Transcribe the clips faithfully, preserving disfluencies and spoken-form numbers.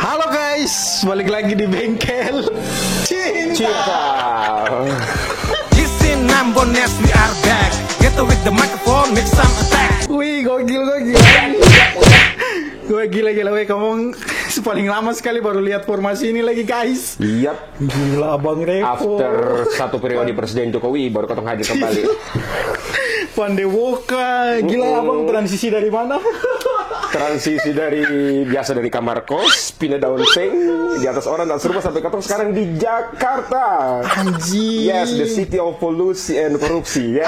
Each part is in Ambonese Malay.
Halo guys, balik lagi di Bengkel Cinta. Cinta. This is Ambonese, we are back. Get with the microphone, make some attack. Wih, gokil, gokil. Gue gila, gila, weh, kamu paling lama sekali baru lihat formasi ini lagi, guys. Yap. Gila, Abang Revo. After satu periode Presiden Jokowi, baru katong hadir kembali. Pandewoka, gila, Abang transisi dari mana? Transisi dari, biasa dari kamar kos, pindah daun seng, di atas orang dan serumah sampai katong sekarang di Jakarta. Anjing. Yes, the city of pollution and korupsi, ya.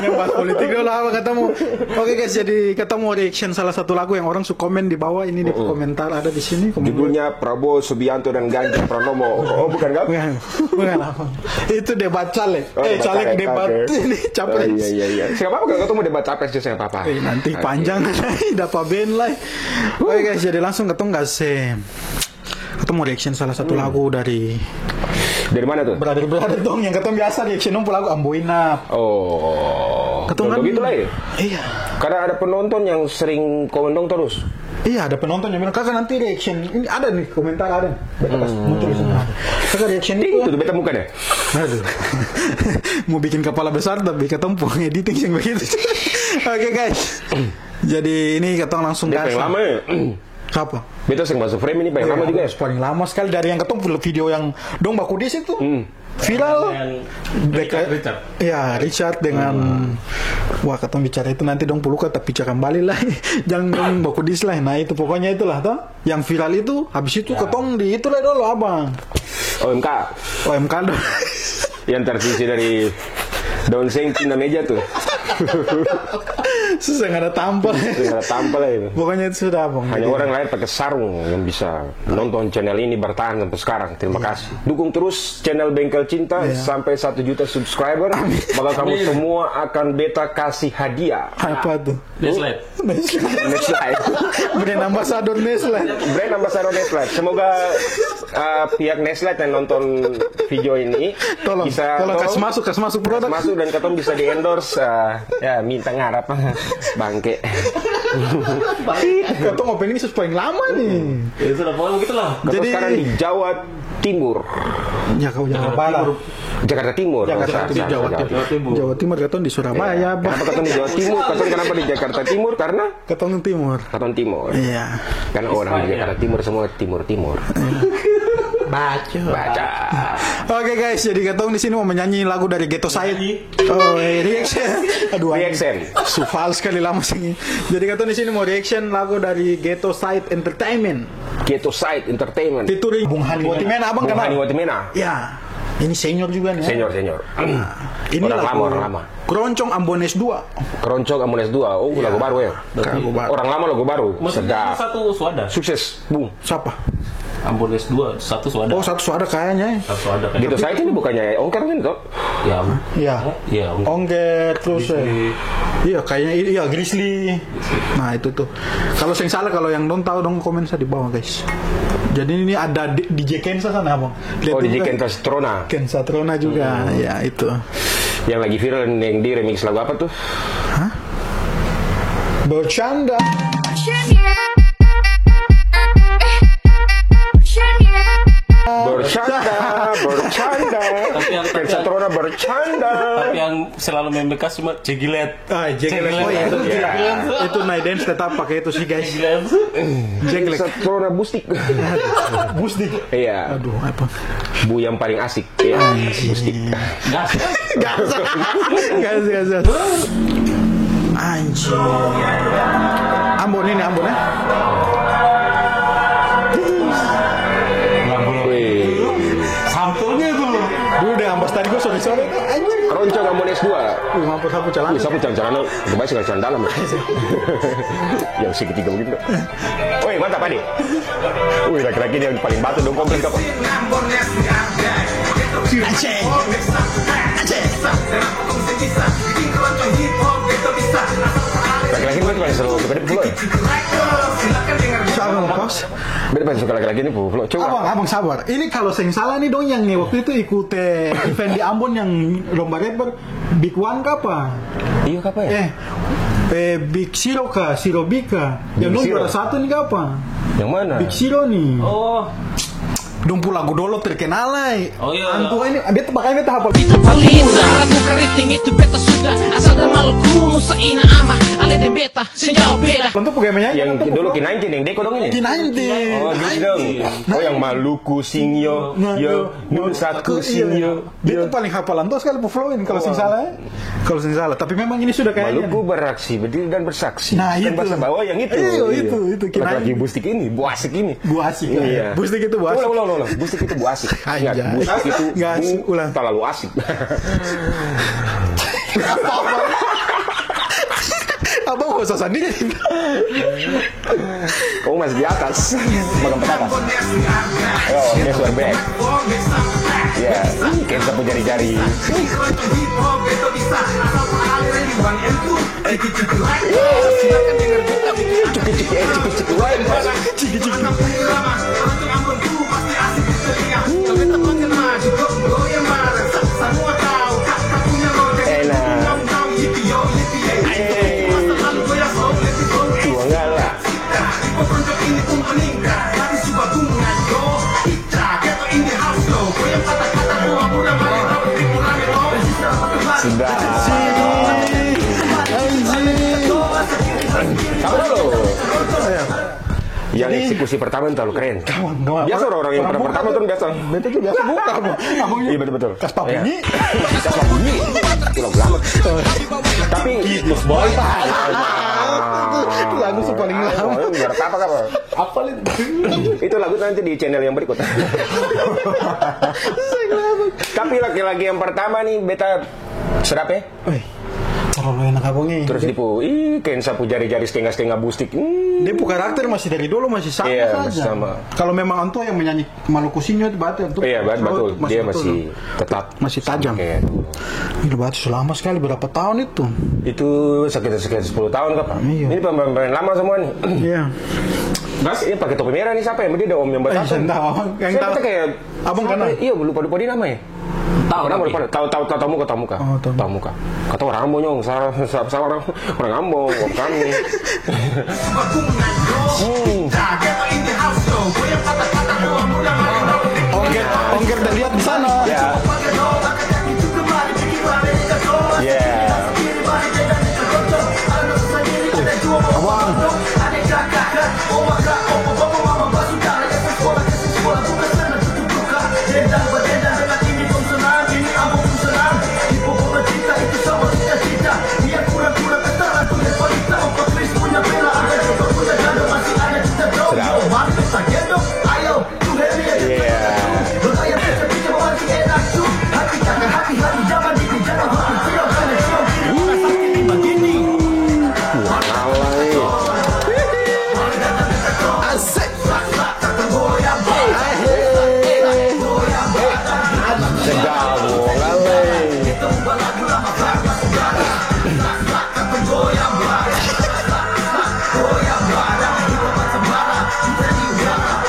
Ini bahas politik dulu lah, apa katamu? Oke, guys, jadi katamu reaction salah satu lagu yang orang su komen di bawah ini, di komentar ada di sini, komentar. Judulnya Prabowo Subianto dan Ganjar Pranowo. Oh, bukan, kan? Bukan, bukan apa. Itu debat caleg. Oh, eh, debat caleg, caleg, debat caleg. Ini capres. Oh, iya, iya, iya. Siapa apa kalau ketemu debat capres juga, siapa apa? Eh, nanti panjang, dapat band lah. Oke, guys, jadi langsung katong gas, eh, katong mau reaction salah satu lagu dari. Dari mana tuh? Brother-brother dong, yang katong biasa reaction dong pung lagu Amboina. Oh. Katong kan gitu lah ya? Iya. Karena ada penonton yang sering komen dong terus. Iya, ada penonton yang bilang, "Kakak, nanti reaction." Ini ada nih komentar, ada nih. Beta kasih muncul di sini. "Kakak, reaction itu." Itu tuh, beta muka deh. Aduh. Mau bikin kepala besar, tapi katong pung editing yang begitu. Oke, guys. Jadi, ini katong langsung kasih. Lama ya? Siapa? Beta seng masuk frame ini, paling lama juga ya? Paling lama sekali dari yang katong video yang dong bakudis itu. Viral. Dengan Richard, Richard. Ya, Richard dengan, wah, katong bicara itu nanti dong puluka tapi bicara kembali lah. Jangan dong bakudis lah. Nah, itu pokoknya itulah, toh. Yang viral itu, habis itu katong di itu lah dolo, Abang. O M K. O M K dolo. Yang transisi dari daun seng pindah meja tuh. Susah, nggak ada tampal. Susah, nggak ada tampal itu. Pokoknya itu sudah, Abang. Hanya orang lahir pakai sarung yang bisa nonton channel ini bertahan sampai sekarang. Terima kasih. Dukung terus channel Bengkel Cinta sampai satu juta subscriber. Amin. Maka kamu semua akan beta kasih hadiah. Apa tuh? Nestle. Nestle. Brand ambassador Nestle. Brand ambassador Nestle. Semoga, uh, pihak Nestle yang nonton video ini tolong, bisa tolong, tolong kasih masuk, kasih masuk produk. Kasih masuk dan katong bisa di-endorse, uh, ya, minta ngarap. Bangke. Katong opening sus paling lama nih. Ya sudah, pokoknya begitulah. Katong sekarang di Jawa Timur. Ya, kau Jawa Barat. Jakarta Timur. Jakarta Timur. Jawa Timur. Jawa Timur, katong di Surabaya, Bang. Kenapa katong di Jawa Timur? Katong kenapa di Jakarta Timur? Karena katong timur. Katong timur. Iya. Karena orang di Jakarta Timur semua timur-timur. Baca. Baca. Oke, guys, jadi katong di sini mau menyanyi lagu dari Ghetto Side. Oh, eh, reaction. Aduh, anjing. Reaction. Su fals sekali lama sini. Jadi katong di sini mau reaction lagu dari Ghetto Side Entertainment. Ghetto Side Entertainment. Featuring Bung Hani Watimena, Abang kenal? Bung Hani Watimena. Ya. Ini senior juga nih, ya. Senior, senior. Ini orang lama, orang lama. Keroncong Ambonese dua. Keroncong Ambonese dua. Oh, lagu baru ya? Lagu baru. Orang lama, lagu baru. Sedap. Maksudnya satu suada? Sukses, Bung. Siapa? Ambonese dua, satu suada. Oh, satu suada kayaknya, ya. Satu suada kayaknya. Ghetto Side ini bukannya Ongker ini, toh? Ya. Iya. Iya, Ongker. Ongker, terus, eh, iya, kayaknya, iya, Grizzly. Nah, itu tuh. Kalau seng salah, kalau yang dong tahu, dong komen sa di bawah, guys. Jadi ini ada D-, D J Kensa sana, Bang. Lihat juga. Oh, D J Kensa Trona. Kensa Trona juga, ya, itu. Yang lagi viral yang di remix lagu apa tuh? Hah? Bercanda. Bercanda, bercanda. Tapi yang, tapi yang, Kensa Trona bercanda. Tapi yang selalu membekas cuma Cegilet. Ah, Jack Black. Jack Black. Oh, iya, itu gila. Jack Black. Itu night dance tetap pakai itu sih, guys. Jack Black. Jack Black. Satrona Bustik. Bustik. Iya. Aduh, apa? Bu yang paling asik. Iya, anjing. Bustik. Gas. Gas. Gas, gas, gas. Anjing. Ambon ini, Ambon, ya? Wih. Santulnya tuh. Dulu deh, ampas tadi gua sore-sore tuh, anjing. Keroncong Ambon S dua. Wih, mampus, sapu calana. Wih, sapu calana. Coba sih, calana dalam. Yang segitiga begitu. Woi, mantap, Ade. Wih, laki-laki ini yang paling batu dong, komplain apa? Aceh. Aceh. Laki-laki ini paling seru, bukan, Pulo, ya? Siapa, Bos? Beta paling suka laki-laki ini, Pulo. Coba. Abang, abang sabar. Ini kalau seng salah nih dong yang nih waktu itu ikut, eh, event di Ambon yang lomba rapper. Big One kapa? Iya, kapa ya? Eh, eh, Big Zero ka, Zero Big ka? Yang dong juara satu nih kapa? Yang mana? Big Siro nih. Oh. Dong pung lagu dolo terkenal lai. Oh, iya. Antua ini, beta, makanya beta hafal. Itu paling murah, lagu keriting itu beta sudah. Asal dari Maluku, Nusa Ina, Ama, ale deng beta, seng jauh beda. Antua pung gaya menyanyi. Yang dolo Kinain yang deko dong ini? Kinain. Oh, gitu dong. Oh, yang Maluku sing yo, yo, Nusa ku sing yo. Beta paling hafal antua skali pung flow ini, kalo seng salah, e. Kalo seng salah. Tapi memang ini sudah kayaknya. Maluku beraksi, berdiri dan bersaksi. Nah, itu. Bahasa bawah yang itu. Iya, itu, itu, Kinain. Laki-laki bustik ini, bu asik ini. Bu asik, iya. Bustik itu bu asik. Ulang, ulang, ulang, ulang. Bustik itu bu asik. Ingat, anjay. Bustik itu bu terlalu asik. Abang gak usah sandiri. Kamu masih di atas. Makan petakas. Yo, guess we're back. Ya, kayak sapu jari-jari. Ciki-ciki, eh, ciki-ciki lain, Pak. Ciki-ciki. Enak. Eh. Tuang galak. Sudah. Anjing. Sabar dulu. Yang eksekusi pertama ini terlalu keren. Biasa orang-orang yang pernah pertama tuh biasa. Beta tuh biasa buka, Bang. Iya, betul, betul. Kaspa bunyi. Kaspa bunyi. Itu lagu lama. Tapi Big Boy, Pak. Itu lagu paling lama. Biar apa, apa? Apa itu? Itu lagu nanti di channel yang berikut. Tapi laki-laki yang pertama nih, beta sedap, e. Wih, terlalu enak abang e. Terus dia pung, ih, kayak sapu jari-jari setengah-setengah bustik. Hmm. Dia pung karakter masih dari dulu, masih sama saja. Iya, masih sama. Kalau memang antua yang menyanyi Maluku Sinyo itu berarti antua, iya, betul. Dia masih tetap masih tajam. Oke. Gila, berarti su lama skali, berapa tahun itu? Itu sekitar, sekitar sepuluh tahun kapa? Iya. Ini pemain-pemain lama semua nih. Iya. Terus ini pakai topi merah nih siapa ya? Dia ada om yang bertato. Eh, saya tahu. Yang tahu. Saya kayak abang kenal? Iya, lupa-lupa dia nama ya. Tahu, kenapa tapi lupa? Tahu, tahu, tahu, tahu muka, tahu muka. Oh, tahu. Tahu muka. Kata orang Ambon, nyong, salah, salah, salah orang, orang Ambon, bukan kami. Hmm. Ongker, ongker terlihat di sana. Ya. Ya. Abang. Sedap. Yeah. Alay. Asik. Sedap, alay.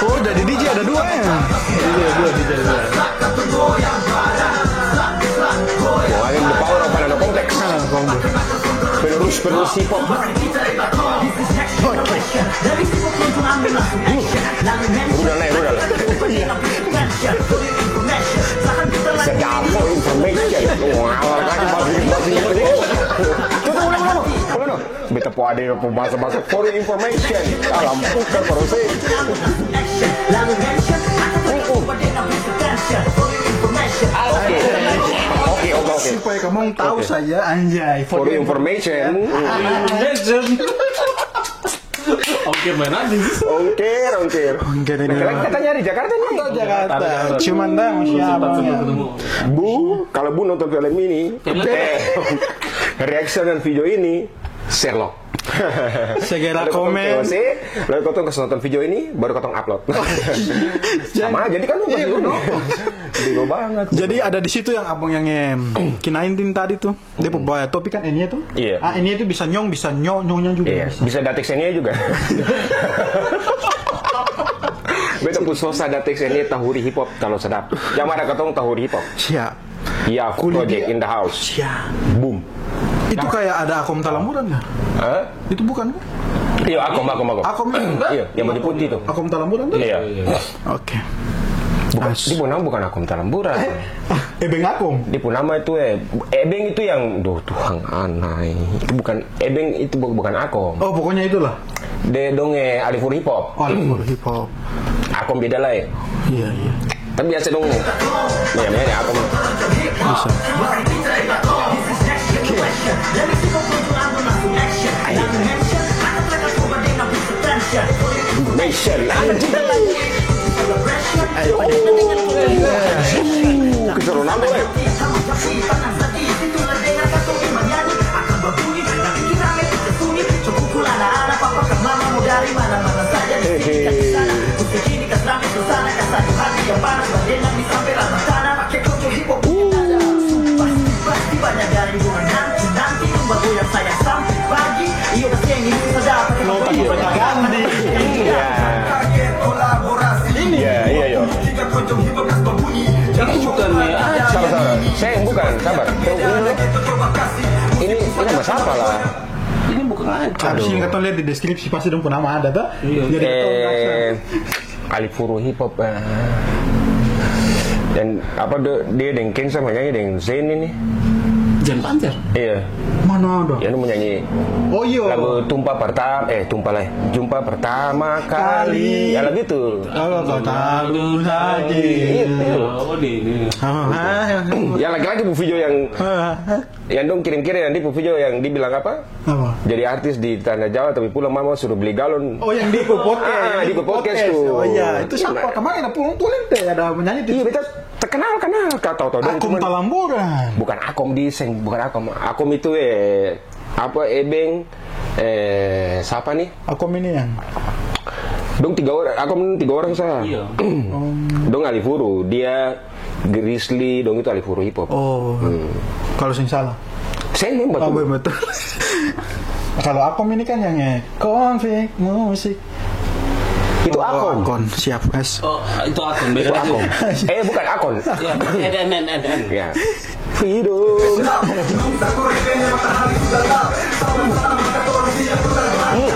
Oh, jadi D J ada dua ya? Iya, dua, D J dua. Wah, ini the power of Banana Kompleks. Ah, kompleks. Penerus, penerus hip hop. Oke. Rudal naik, rudal. Sedap for information. Wah, awal kali babi, babi. Tuh, tuh, ulang, ulang, ulang. Ulang, ulang. Beta pung ade pung bahasa-bahasa for your information. Dalam bukan proses. Oke. Oke, oke, oke. Supaya kamu tahu saja, anjay. For your information. Information. Ongkir main anjing. Ongkir, ongkir. Ongkir ini. Laki-laki katanya di Jakarta nih. Atau Jakarta. Cuman dah, siapa? Bu, kalau Bu nonton film ini, eh, reaction dan video ini, Sherlock. Segera komen. Lalu katong kasih nonton video ini, baru katong upload. Sama aja, jadi kan lu bego banget. Jadi ada di situ yang abang yang, em, Kinain tadi tuh. Dia pung bawa topi kan Enia tuh? Iya. Ah, Enia tuh bisa nyong, bisa nyo-, nyonya juga bisa. Bisa datex Enia juga. Beta pung sosa datex Enia tahuri hip hop kalau sedap. Jang ada katong tahuri hip hop. Siap. Iya, project in the house. Siap. Boom. Itu kayak ada Akom Talamuran ya? Hah? Itu bukan kan? Iya, Akom, Akom, Akom. Akom itu kan? Iya, yang baju putih itu. Akom Talamburan tuh? Iya. Oke. Bukan, dia pung nama bukan Akom Talamburan. Eh, Ebeng Akom. Dia pung nama itu, eh, Ebeng itu yang, duh, Tuhan, anai. Itu bukan Ebeng, itu bu-, bukan Akom. Oh, pokoknya itulah. Dia dong, eh, Alifuru Hip Hop. Oh, Alifuru Hip Hop. Akom beda lai. Iya, iya. Tapi biasa dong. Iya, iya, iya, Akom. Bisa. Nation. Ayo, keseruan apa, eh? Hehe. Iya. Iya, iya, iya. Ini bukan, eh, ah, sabar, sabar. Saya bukan, sabar. Ini, ini ada masalah. Ini bukan aja. Habis ini katong lihat di deskripsi, pasti dong pung nama ada, toh? Iya. Jadi katong rasa. Eh, Alifuru Hip Hop, eh. Dan apa do-, dia deng Kensa manyanyi deng Zain ini? Zain Panzer? Iya. Mana ada? Ya, lu menyanyi. Oh, iya. Lagu Tumpah Pertama, eh, Tumpah lah. Jumpa Pertama Kali. Kali. Ya, lagu itu. Kalau kau tahu lagi. Iya, iya. Oh, di ini. Ah, ah, ah. Yang laki-laki pung video yang Ah, ah. Yang dong kirim-kirim, yang dia pung video yang dia bilang apa? Apa? Jadi artis di Tanah Jawa, tapi pulang mama suruh beli galon. Oh, yang dia pung podcast. Ah, dia pung podcast tuh. Oh iya, itu siapa? Kemarin ada pulang tuh, Lente, ada menyanyi tuh. Iya, beta terkenal, kenal. Kau tahu, tahu dong Akom cuman Talamburan. Bukan Akom di seng, bukan Akom. Akom itu, eh, apa, Ebeng, eh, siapa nih? Akom ini yang Dong tiga orang, Akom tiga orang sa. Iya. Oh. Dong Alifuru, dia Grizzly, dong itu Alifuru Hip Hop. Oh, kalau seng salah. Seng, seng, betul. Oh, betul. Kalau Akom ini kan yang, eh, konflik musik. Itu Akom. Oh, Akon, siap, guys. Oh, itu Akon, beda lagi. Itu Akon. Eh, bukan Akon. Iya, N, N, N, N. Ya. Freedom. Hmm,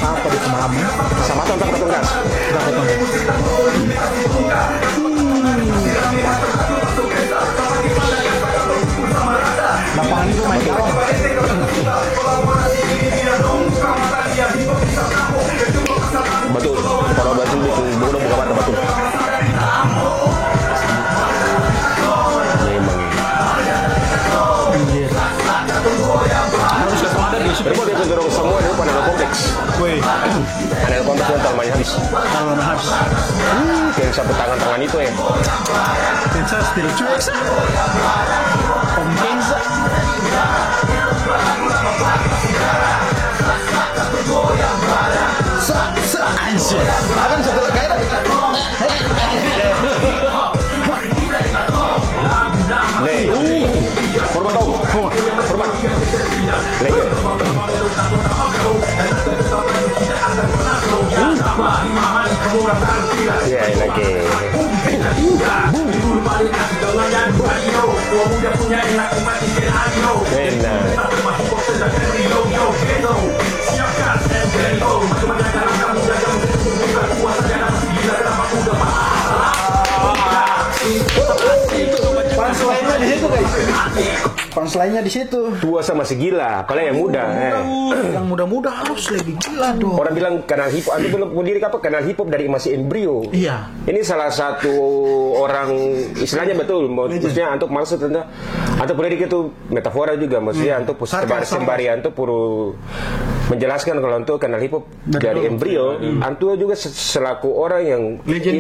sapa di mama? Sama tong, tong, tong, gas. Tong, tong, tong. Lapangan itu main kawan. Batul. Kalau batul, batul. Bukan buka mata, batul. Memang. Iya. Harus kasih makan di situ. Repot itu dorong semua di depan ada kompleks. Woi. Ada kompleks yang terlalu habis. Terlalu habis. Hmm, kayak sapu tangan-tangan itu ya. Kensa still cuek sa. Om Kensa. Sa, sa, anjir. Akan satu kali. Nih. Hormat, Om. Hormat. Nih. Ya, enak, eh. Enak. Punchline-nya di situ, guys. Punchline-nya di situ. Tua sa masih gila, apalagi yang muda, eh. Yang muda-muda harus lebih gila dong. Orang bilang kanal hip hop, antum bilang diri apa? Kanal hip hop dari masih embrio. Iya. Ini salah satu orang, istilahnya betul, mau-, legend. Maksudnya antum maksud tentang, antum boleh dikit tuh metafora juga, maksudnya antum pus-, sembari, sembari antum puru menjelaskan kalau antum kanal hip hop dari embrio, antua juga se-, selaku orang yang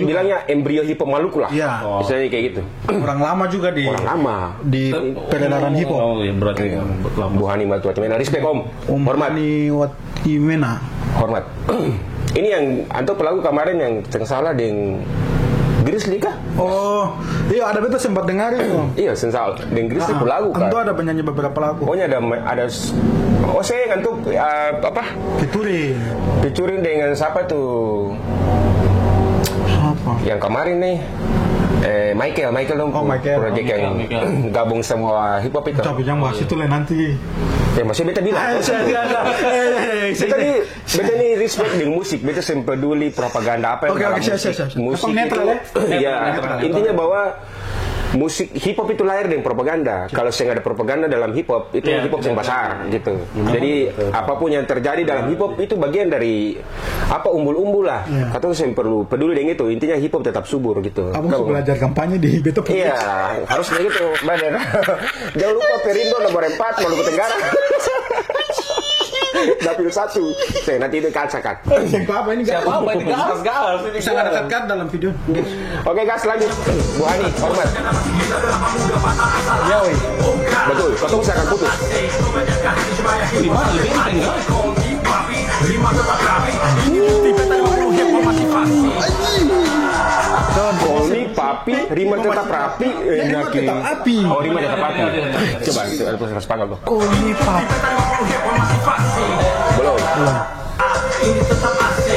bilangnya embrio hip hop Maluku lah. Iya. Misalnya kayak gitu. Orang lama juga di, orang lama di peredaran hip hop. Oh, iya, berarti lama. Bu Hani Watuatimena, respect, Om. Hormat. Hani Watuatimena. Hormat. Ini yang antua pelaku kemarin yang seng salah deng Grizzly kah? Oh, iya, ada beta sempat dengar itu. Iya, seng salah. Deng Grizzly pelaku kan. Antua ada penyanyi beberapa lagu. Pokoknya ada, ada s-, oh, seng, antua, eh, apa? Featuring. Featuring dengan siapa tuh? Siapa? Yang kemarin nih. Eh, Michael, Michael dong. Oh, Michael. Project yang gabung semua hip hop itu. Tapi jangan bahas itu lah nanti. Ya, maksudnya beta bilang. Ah, siap, siap, siap. Eh, eh, eh, eh, beta ni, beta ni respect deng musik, beta seng peduli propaganda apa yang dalam musik. Oke, oke, siap, siap, siap. Musik itu, netral, ya? Iya, netral, netral. Intinya bahwa musik hip hop itu lahir deng propaganda. Kalau seng ada propaganda dalam hip hop, itu hip hop seng basar, gitu. Jadi, apapun yang terjadi dalam hip hop itu bagian dari apa, umbul-umbul lah. Iya. Katong seng perlu peduli deng itu, intinya hip hop tetap subur gitu. Abang su belajar kampanye di beta pun. Iya, harus begitu, brother. Jangan lupa Perindo nomor empat, Maluku Tenggara. Dapil satu. Saya nanti itu kaca, Kak. Siapa apa ini, Kak? Siapa apa ini? Gas, gas. Bisa ada cut dalam video. Oke, gas, lanjut. Bu Hani, hormat. Ya, woi. Betul, katong saya akan putus. Di mana lebih penting, Kak? Call me papi, rima tetap rapi. Eh, rima tetap api. Oh, rima tetap api. Coba, itu ada tulisan Spanyol tuh. Call me papi. Belum. Belum. Ini tetap rapi.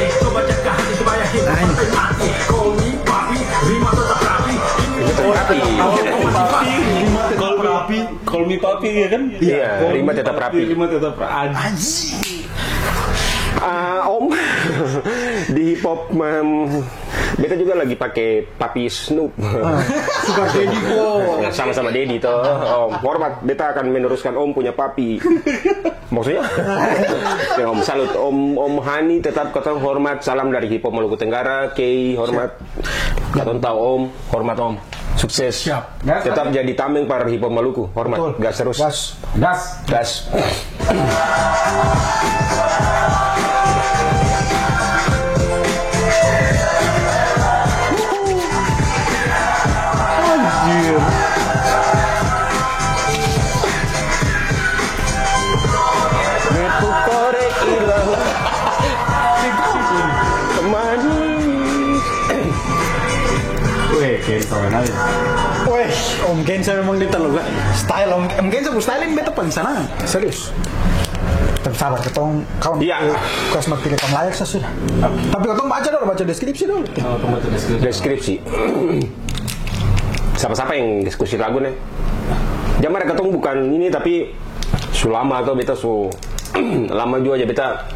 Call me papi. Call me papi, ya kan? Iya, rima tetap rapi. Rima tetap rapi. Anjing. Ah, Om, di hip hop, em, beta juga lagi pake Papi Snoop. Ah, suka Dedi ko. Sama-sama Dedi to. Om, hormat, beta akan meneruskan Om punya papi. Maksudnya? Ya, Om, salut. Om, Om Hani tetap katong hormat. Salam dari Hip Hop Maluku Tenggara. Kei, hormat. Katong tau Om, hormat Om. Sukses. Siap. Tetap jadi tameng par hip hop Maluku. Hormat. Betul. Gas terus. Gas. Gas. Gas. Anjir. Beta korek ilang. Manis. Weh, Kenzo, kenal ya? Weh, Om Kenzo memang dia terlalu style. Om, Om Kenzo pung style ini beta paling sanang, serius. Tapi sabar, katong kawan, iya, eh, kas mau pilih kawan layak sa sudah. Tapi katong baca dulu, baca deskripsi dulu. Oh, katong baca deskripsi. Deskripsi. Sapa-sapa yang diskusi lagu nih? Jang mara katong bukan ini, tapi su lama to beta su lama jua ja beta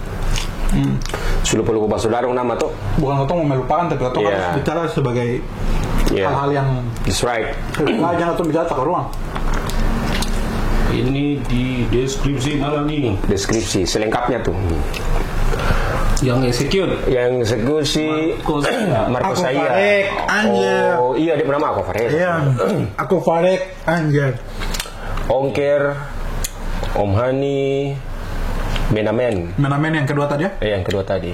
su lupa-lupa basudara dong nama to. Bukan katong mau melupakan, tapi katong harus bicara sebagai hal-hal yang, that's right, jang katong bicara takaruang. Ini di deskripsi malam ini. Deskripsi selengkapnya tuh. Yang execute? Yang eksekusi Marco Saya. Marco Saya. Ako Farek, anjir. Oh, iya, dia bernama Ako Farek. Iya. Ako Farek, anjir. Ongker, Om Hani, Menamen. Menamen yang kedua tadi, ya? Eh, yang kedua tadi.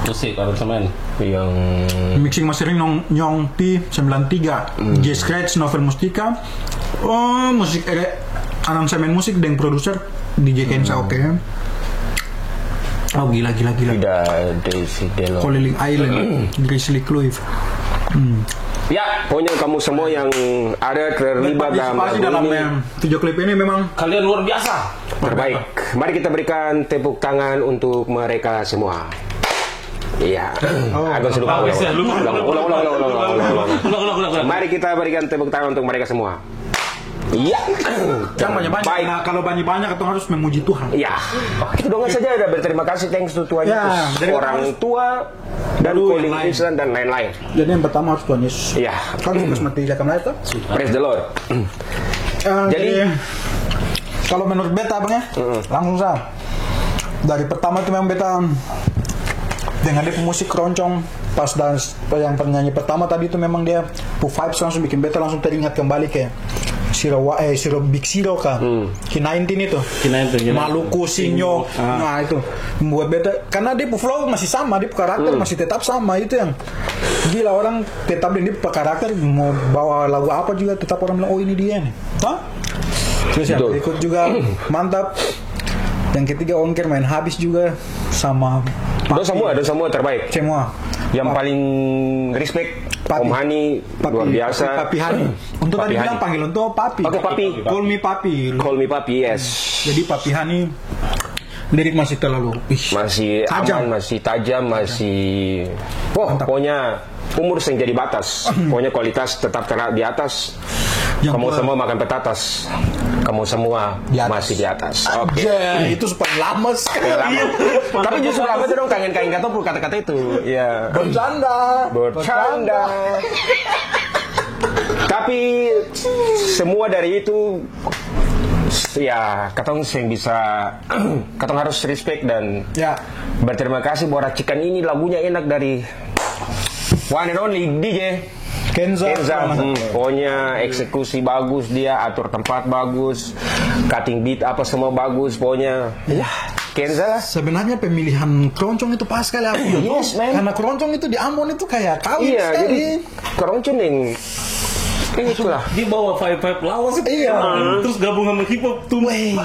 Musik, aransemen. Yang mixing mastering Nyong, Nyong T sembilan tiga. Hmm. J Scratch, Novel Mustika. Oh, musik, eh, aransemen musik deng produser D J Kensa, hmm, oke. Oh, gila, gila, gila. Tidak, Desi Delo. Koliling Island, Grizzly Cliff. Hmm. Ya, pokoknya kamu semua yang ada terlibat dalam lagu ini. Berpartisipasi dalam, em, video klip ini memang kalian luar biasa. Terbaik. Mari kita berikan tepuk tangan untuk mereka semua. Iya. Oh, agak lupa. Bagus ya, lupa. Ulang, ulang, ulang. Ulang, ulang, ulang, ulang. Mari kita berikan tepuk tangan untuk mereka semua. Iya. Jangan banyak-banyak. Baik. Nah, kalau banyak-banyak, katong harus memuji Tuhan. Iya. Itu doang saja, ada berterima kasih, thanks to Tuhan Yesus. Ya, jadi orang tua, dan Tuhan Yesus dan lain-lain. Jadi yang pertama harus Tuhan Yesus. Iya. Kan sudah mati, dia akan naik, toh? Praise the Lord. Eh, jadi, jadi, kalau menurut beta, Bang, ya, mm-mm, langsung sa. Dari pertama itu memang beta dengar dia pung musik keroncong, pas dan yang penyanyi pertama tadi itu memang dia pu vibes langsung bikin beta langsung teringat kembali ke Siro Wa-, eh, Siro, Big Siro ka. Hmm. K nineteen itu. K nineteen, K nineteen. Maluku Sinyo. Ah. Nah, itu. Buat beta, karena dia pu flow masih sama, dia pu karakter, hmm, masih tetap sama, itu yang gila, orang tetap dia pu karakter, mau bawa lagu apa juga tetap orang bilang, "Oh, ini dia nih." Hah? Terus yang, betul, berikut juga mantap. Yang ketiga, Ongker main habis juga sama Papi. Dong semua, dong semua terbaik. Semua. Yang paling respect, Papi. Om Hani, Papi, luar biasa. Papi Hani. Untuk tadi bilang panggil untuk Papi. Oke, Papi. Call me Papi. Call me Papi, yes. Jadi Papi Hani Lirik masih terlalu, ih, masih tajam. Aman, masih tajam, masih, wah, mantap. Pokoknya umur seng jadi batas. Pokoknya kualitas tetap tera-, di atas. Yang kamu semua makan petatas. Kamu semua di atas. Masih di atas. Oke. Anjay, itu paling lama sekali. Paling lama. Iya. Tapi justru lama itu dong kangen-kangen kata pung kata-kata itu. Ya. Bercanda. Bercanda. Tapi semua dari itu, ya, katong seng bisa, katong harus respect dan, ya, berterima kasih bahwa racikan ini lagunya enak dari one and only D J Kenza. Kenza, hmm, pokoknya eksekusi bagus dia, atur tempat bagus, cutting beat apa semua bagus, pokoknya, ya, Kenza lah. Sebenarnya pemilihan keroncong itu pas sekali, aku. Yes, man. Karena keroncong itu di Ambon itu kayak kawin sekali. Iya, jadi keroncong yang, eh, itulah. Dia bawa vibe-vibe lawas itu. Iya. Terus gabung sama hip hop tuh. Weh.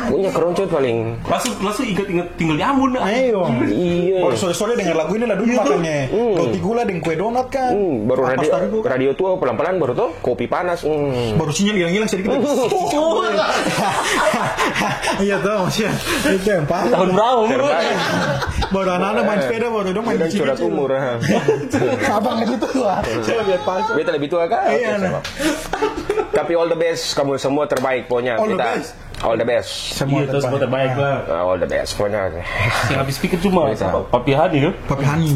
Punya keroncong paling. Langsung, langsung ingat-ingat tinggal di Ambon dah. Ayo. Iya. Baru sore-sore dengar lagu ini lah dulu, iya, makanya, hmm, roti gula deng kue donat kan. Hmm, baru radio, radio tua pelan-pelan baru tuh kopi panas. Hmm. Baru sinyal hilang-hilang sedikit. Iya tuh, maksudnya. Itu yang pas. Tahun berapa, Bro? Baru anak-anak main sepeda, baru dong main di sini. Curhat umur, ha. Abang lebih tua. Saya lebih pas. Beta lebih tua kan? Iya, nah. Tapi all the best, kamu semua terbaik pokoknya. All the best. All the best. Semua terbaik. Iya, terbaik lah. Ah, all the best pokoknya. Yang habis pikir cuma Papi Hani, kan? Papi Hani.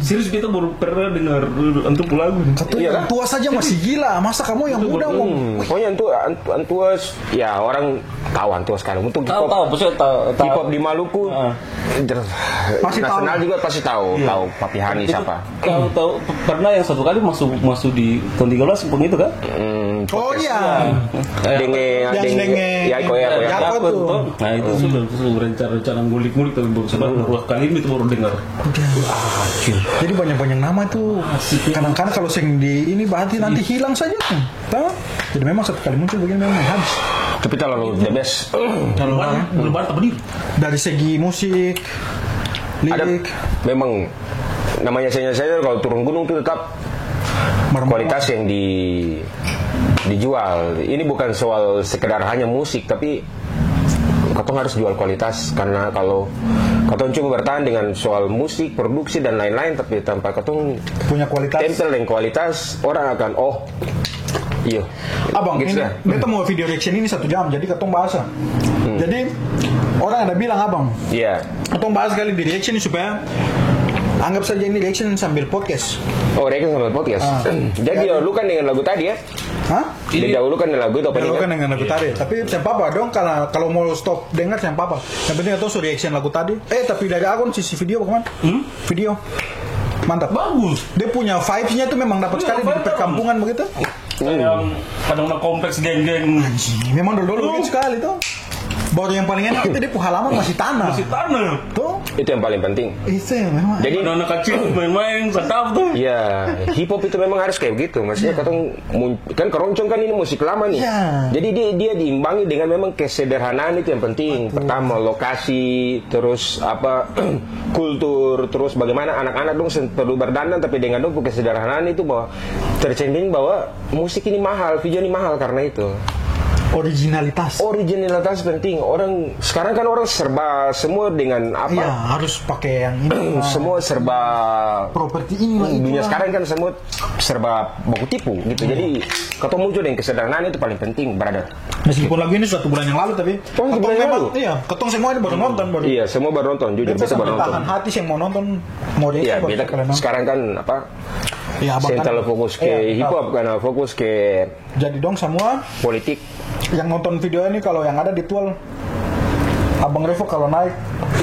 Serius, kita baru pernah dengar antum pung lagu nih. Katanya yang tua saja masih gila, masa kamu yang muda mau? Hmm, pokoknya antua, antua, ya, orang tahu antua sekali. Untuk hip hop, tahu, maksudnya tahu, hip hop di Maluku, masih tahu. Nasional juga pasti tahu, tahu Papi Hani siapa. Tahu, tahu. Pernah yang satu kali masuk, masuk di tahun tiga belas pun itu kan? Hmm, oh iya. Denge, yang denge, denge Yako, Yako, Yako tuh. Nah, itu sudah, sudah rencana, rencana ngulik-ngulik, tapi baru, baru dua kali ini itu baru dengar. Udah. Jadi banyak-banyak nama tuh. Kadang-kadang kalau seng di ini, berarti nanti hilang saja. Toh? Jadi memang satu kali muncul begini memang habis. Tapi terlalu the best. Terlalu, belum ada, belum ada apa nih? Dari segi musik, lirik. Memang namanya senior-senior kalau turun gunung tuh tetap kualitas yang di-, dijual. Ini bukan soal sekedar hanya musik, tapi katong harus jual kualitas, karena kalau katong cuma bertahan dengan soal musik, produksi, dan lain-lain, tapi tanpa katong punya kualitas, tempel deng kualitas, orang akan, "Oh, iyo." Abang, gitu ini, beta mau video reaction ini satu jam, jadi katong bahas lah. Hmm. Jadi, orang ada bilang, Abang, iya, katong bahas kali di reaction ini supaya anggap saja ini reaction sambil podcast. Oh, reaction sambil podcast. Ah. Jadi, jadi, didahulukan dengan lagu tadi, ya? Hah? Didahulukan dengan lagu itu, apa ini, kan? Didahulukan dengan lagu tadi. Tapi seng papa, dong, kalau, kalau mau stop dengar, seng papa. Yang penting katong su reaction lagu tadi. Eh, tapi dari Agon sisi video bagaimana? Hmm? Video. Mantap. Bagus. Dia punya vibes-nya itu memang dapat sekali di perkampungan begitu. Iya, vibes bagus. Kayak kadang ada kompleks geng-geng. Anjing, memang dulu-dulu begitu sekali tuh. Baru yang paling enak itu dia pung halaman masih tanah. Masih tanah. Tuh. Itu yang paling penting. Itu yang memang. Jadi anak-anak kecil main-main, tetap tuh. Iya, hip hop itu memang harus kayak begitu. Maksudnya katong mun-, kan keroncong kan ini musik lama nih. Iya. Jadi dia, dia diimbangi dengan memang kesederhanaan itu yang penting. Betul. Pertama lokasi, terus apa, kultur, terus bagaimana anak-anak dong sen-, perlu berdandan tapi dengan dong pung kesederhanaan itu bahwa tercermin bahwa musik ini mahal, video ini mahal karena itu. Originalitas. Originalitas penting. Orang sekarang kan orang serba semua dengan apa? Iya, harus pakai yang ini lah. Semua serba properti ini lah, dunia itulah. Sekarang kan semua serba baku tipu gitu. Iya. Jadi katong muncul dengan kesederhanaan itu paling penting, brother. Meskipun lagu ini satu bulan yang lalu, tapi oh, satu bulan yang lalu? Iya, katong semua ini baru nonton, baru. Iya, semua baru nonton, jujur, beta baru nonton. Beta sampai tahan hati seng mau nonton, mau reaksi. Iya, baru beta sekali nonton. Sekarang kan apa? Iya, abang kan. Seng terlalu fokus ke hip hop, karena fokus ke. Jadi dong semua politik. Yang nonton video ini, kalau yang ada di Tual, Abang Revo kalau naik,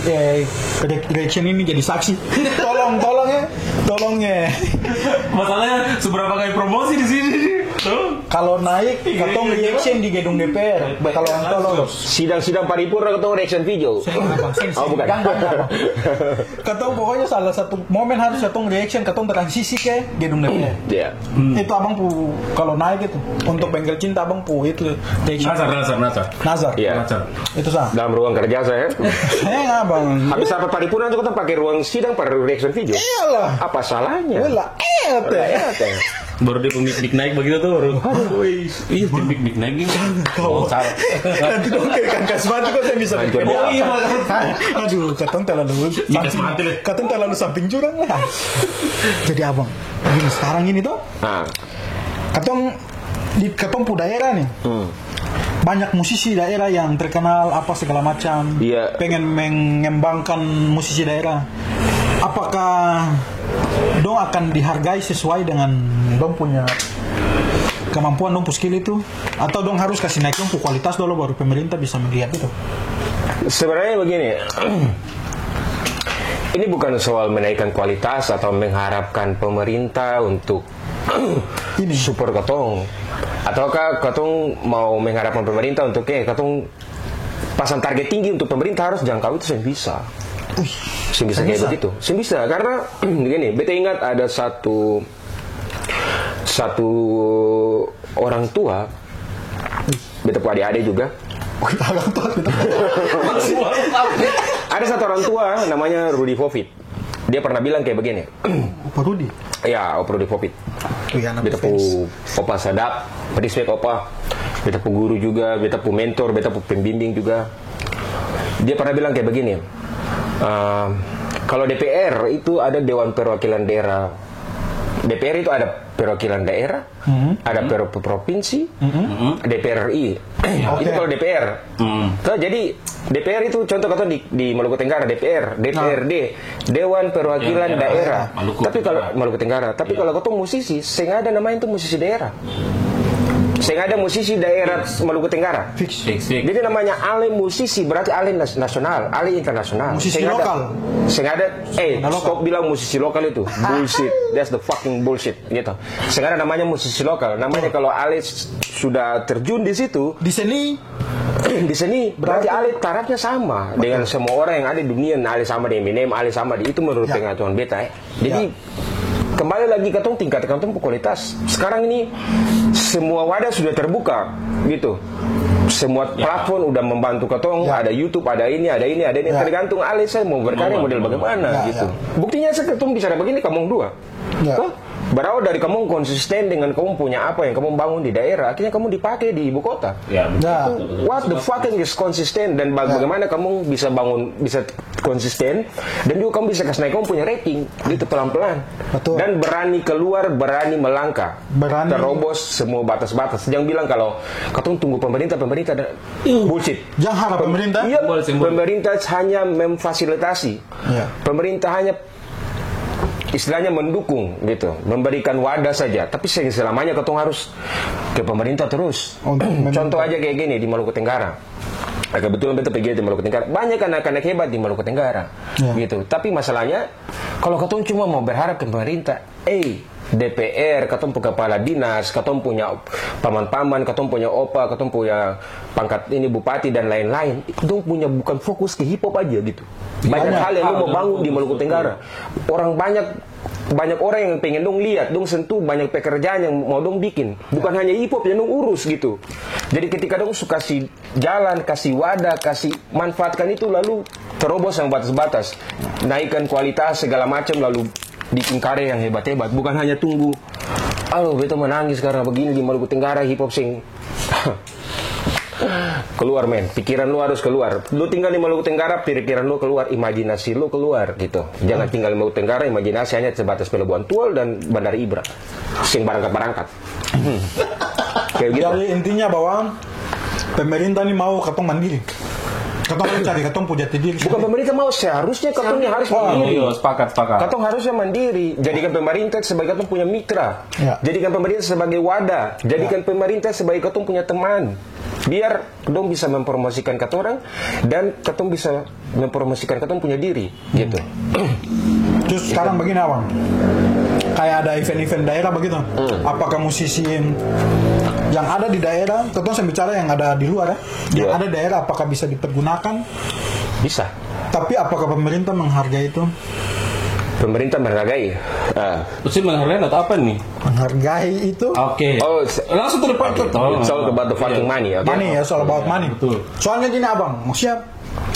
eh, re-, reaction ini jadi saksi. Tolong, tolong ya, tolong ya. Masalahnya seberapa kali promosi di sini nih? Tuh. Kalau naik, iya, katong reaction di gedung D P R. Kalau yang tolong. Sidang-sidang paripurna katong reaction video. Seng, Abang, seng, seng. Oh, bukan. Jangan, Abang. Katong pokoknya salah satu momen harus katong reaction, katong transisi ke gedung D P R. Iya. Hmm. Itu abang pu, kalau naik itu, untuk Bengkel Cinta abang pu itu, reaction. Nazar, nazar, nazar. Nazar. Iya. Nazar. Itu sa. Dalam ruang kerja saya. Eh, abang. Habis apa paripurna itu kita pakai ruang sidang para reaction video. Iyalah. Apa salahnya? Iyalah. Baru dia pung mik-mik naik begitu tuh, baru. Woi. Iya, tim mik-mik naik nih. Jangan, kawan. Oh, salah. Nanti dong kayak kan kasih mati kok, saya bisa. Hancur. Oh, iya, aduh, katong terlalu samping, katong terlalu samping jurang lah. Jadi, Abang, begini, sekarang ini tuh, katong di, katong pu daerah nih, banyak musisi daerah yang terkenal apa segala macam, pengen mengembangkan musisi daerah. Apakah dong akan dihargai sesuai dengan dong punya kemampuan, dong pu skill itu? Atau dong harus kasih naik dong pu kualitas dolo baru pemerintah bisa melihat itu? Sebenarnya begini, ini bukan soal menaikkan kualitas atau mengharapkan pemerintah untuk ini support katong. Ataukah katong mau mengharapkan pemerintah untuk, eh, katong pasang target tinggi untuk pemerintah harus jangkau itu, seng bisa. Seng bisa kayak begitu. Seng bisa, karena begini, beta ingat ada satu, satu orang tua, beta pu ade-ade juga. Orang tua kita. Ada satu orang tua namanya Rudi Fofit. Dia pernah bilang kayak begini. Opa Rudi? Ya, Opa Rudi Fofit. Beta pu opa sadap, respect opa. Beta pu guru juga, beta pu mentor, beta pu pembimbing juga. Dia pernah bilang kayak begini, ehm, kalau D P R itu ada Dewan Perwakilan Daerah. D P R itu ada perwakilan daerah, ada per-, provinsi, D P R R I. Itu kalau D P R. Toh, jadi D P R itu contoh katong di, di Maluku Tenggara, D P R, D P R D, Dewan Perwakilan Daerah. Tapi kalau Maluku Tenggara, tapi kalau katong musisi, seng ada namanya itu musisi daerah. Seng ada musisi daerah Maluku Tenggara. Fix. Jadi namanya ale musisi berarti ale nas-, nasional, ale internasional. Musisi lokal. Seng ada, eh, stop bilang musisi lokal itu. Bullshit. That's the fucking bullshit. Gitu. Seng ada namanya musisi lokal. Namanya kalau ale s-, sudah terjun di situ, di seni, di seni, berarti ale tarafnya sama dengan semua orang yang ada di dunia. Ale sama di Eminem, ale sama di, itu menurut pengetahuan beta, eh. Jadi, kembali lagi, katong tingkatkan katong pung kualitas. Sekarang ini, semua wadah sudah terbuka, gitu. Semua platform udah membantu katong, ada YouTube, ada ini, ada ini, ada ini. Tergantung ale saya mau berkarya model bagaimana, gitu. Buktinya, saya ketemu bicara begini, kamong dua. Toh? Berawal dari kamong konsisten dengan kamong punya apa yang kamong bangun di daerah, akhirnya kamong dipake di ibu kota. Ya, betul, betul, betul. What the fucking is konsisten, dan ba-, bagaimana kamong bisa bangun, bisa konsisten, dan juga kamong bisa kas naik kamong punya rating, gitu, pelan-pelan. Betul. Dan berani keluar, berani melangkah. Terobos semua batas-batas. Jangan bilang kalau katong tunggu pemerintah, pemerintah ada, bullshit. Jangan harap pemerintah. Iya, pemerintah hanya memfasilitasi. Pemerintah hanya istilahnya mendukung gitu, memberikan wadah saja, tapi seng selamanya katong harus ke pemerintah terus. Contoh aja kayak gini di Maluku Tenggara. Nah, kebetulan beta pergi di Maluku Tenggara, banyak anak-anak hebat di Maluku Tenggara gitu. Tapi masalahnya, kalau katong cuma mau berharap ke pemerintah, eh, D P R, katong pung kepala dinas, katong punya paman-paman, katong punya opa, katong punya pangkat ini bupati dan lain-lain, dong punya bukan fokus ke hip hop aja gitu. Banyak hal yang dong mau bangun di Maluku Tenggara. Orang banyak, banyak orang yang pengen dong lihat, dong sentuh, banyak pekerjaan yang mau dong bikin. Bukan hanya hip hop yang dong urus gitu. Jadi ketika dong su kasih jalan, kasih wadah, kasih manfaatkan itu, lalu terobos yang batas-batas, naikkan kualitas segala macam, lalu bikin karya yang hebat-hebat. Bukan hanya tunggu, "Aduh, beta menangis karena begini di Maluku Tenggara, hip hop sing." Keluar, men. Pikiran lu harus keluar. Lu tinggal di Maluku Tenggara, pikiran lu keluar, imajinasi lu keluar, gitu. Jangan tinggal di Maluku Tenggara, imajinasi hanya sebatas Pelabuhan Tual dan Bandar Ibra. Seng barangkat-barangkat. Kayak gitu. Jadi, intinya bahwa pemerintah ni mau katong mandiri. Katong harus cari katong pung jati diri sendiri. Bukan pemerintah mau, seharusnya katong ni harus mandiri. Iya, sepakat, sepakat. Katong harusnya mandiri. Jadikan pemerintah sebagai katong punya mitra. Ya. Jadikan pemerintah sebagai wadah. Jadikan pemerintah sebagai katong punya teman. Biar dong bisa mempromosikan katorang dan katong bisa mempromosikan katong punya diri, gitu. Terus sekarang begini, Abang. Kayak ada event-event daerah begitu. Apakah musisi yang ada di daerah, katong seng bicara yang ada di luar, ya? Yang ada di daerah, apakah bisa dipergunakan? Bisa. Tapi apakah pemerintah menghargai itu? Pemerintah menghargai. Ah. Maksudnya menghargai atau apa nih? Menghargai itu. Oke. Oh, s-, langsung to the point. Oke. It's all about the fucking money, oke? Money, ya, it's all about money. Betul. Soalnya gini, Abang, maksudnya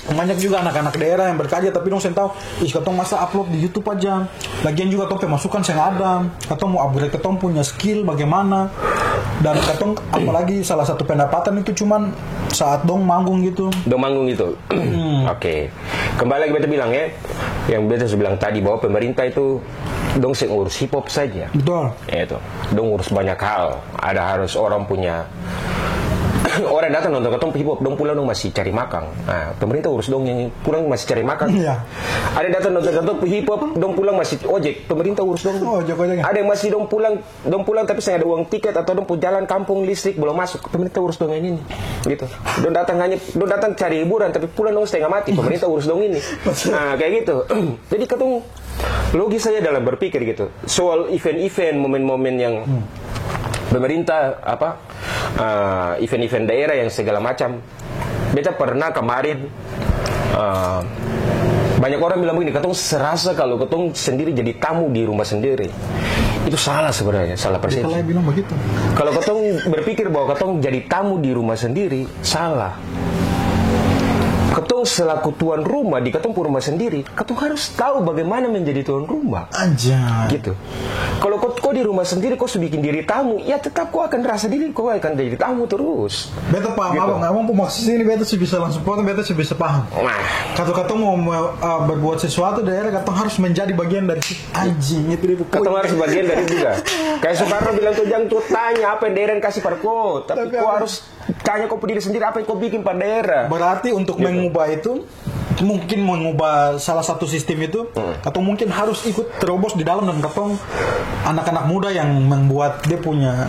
Banyak juga anak-anak daerah yang berkarya, tapi dong seng tahu, "Ih, katong masa upload di YouTube aja?" Lagian juga katong pemasukan seng ada. Katong mau upgrade katong punya skill bagaimana. Dan katong, apalagi salah satu pendapatan itu cuman saat dong manggung gitu. Dong manggung gitu. Oke. Kembali lagi beta bilang ya, yang beta su bilang tadi bahwa pemerintah itu dong seng urus hip hop saja. Betul. Ya itu. Dong urus banyak hal. Ada harus orang punya orang datang nonton katong hip hop, dong pulang dong masih cari makang. Nah, pemerintah urus dong yang pulang masih cari makang. Iya. Ada yang datang nonton katong hip hop, dong pulang masih ojek, pemerintah urus dong. Oh, ojek-ojek ya? Ada yang masih dong pulang, dong pulang tapi seng ada uang tiket atau dong pung jalan kampung listrik belum masuk, pemerintah urus dong yang ini. Gitu. Dong datang hanya, dong datang cari hiburan tapi pulang dong setengah mati, pemerintah urus dong ini. Nah, kayak gitu. Jadi katong logis saja dalam berpikir gitu. Soal event-event, momen-momen yang pemerintah apa, eh, event-event daerah yang segala macam. Beta pernah kemarin, eh, banyak orang bilang begini, katong serasa kalau katong sendiri jadi tamu di rumah sendiri. Itu salah sebenarnya, salah persepsi. Kalau katong berpikir bahwa katong jadi tamu di rumah sendiri, salah. Katong selaku tuan rumah di katong pung rumah sendiri, katong harus tahu bagaimana menjadi tuan rumah. Anjay. Gitu. Kalau ko, ko di rumah sendiri, ko su bikin diri tamu, ya tetap ko akan rasa diri ko akan jadi tamu terus. Beta paham, gitu. Abang, abang pung maksud ini beta su bisa langsung potong, beta su bisa paham. Nah. Katong, katong mau, mau, uh, berbuat sesuatu, daerah katong harus menjadi bagian dari situ. Anjing, itu dia pung poin. Katong harus bagian dari juga. Kayak Soekarno bilang tuh, "Jang tuh tanya apa yang daerah yang kasih par ko, tapi ko harus tanya ko pung diri sendiri apa yang ko bikin par daerah." Berarti untuk mengubah itu, mungkin mengubah salah satu sistem itu, atau mungkin harus ikut terobos di dalam dan katong anak-anak muda yang membuat dia punya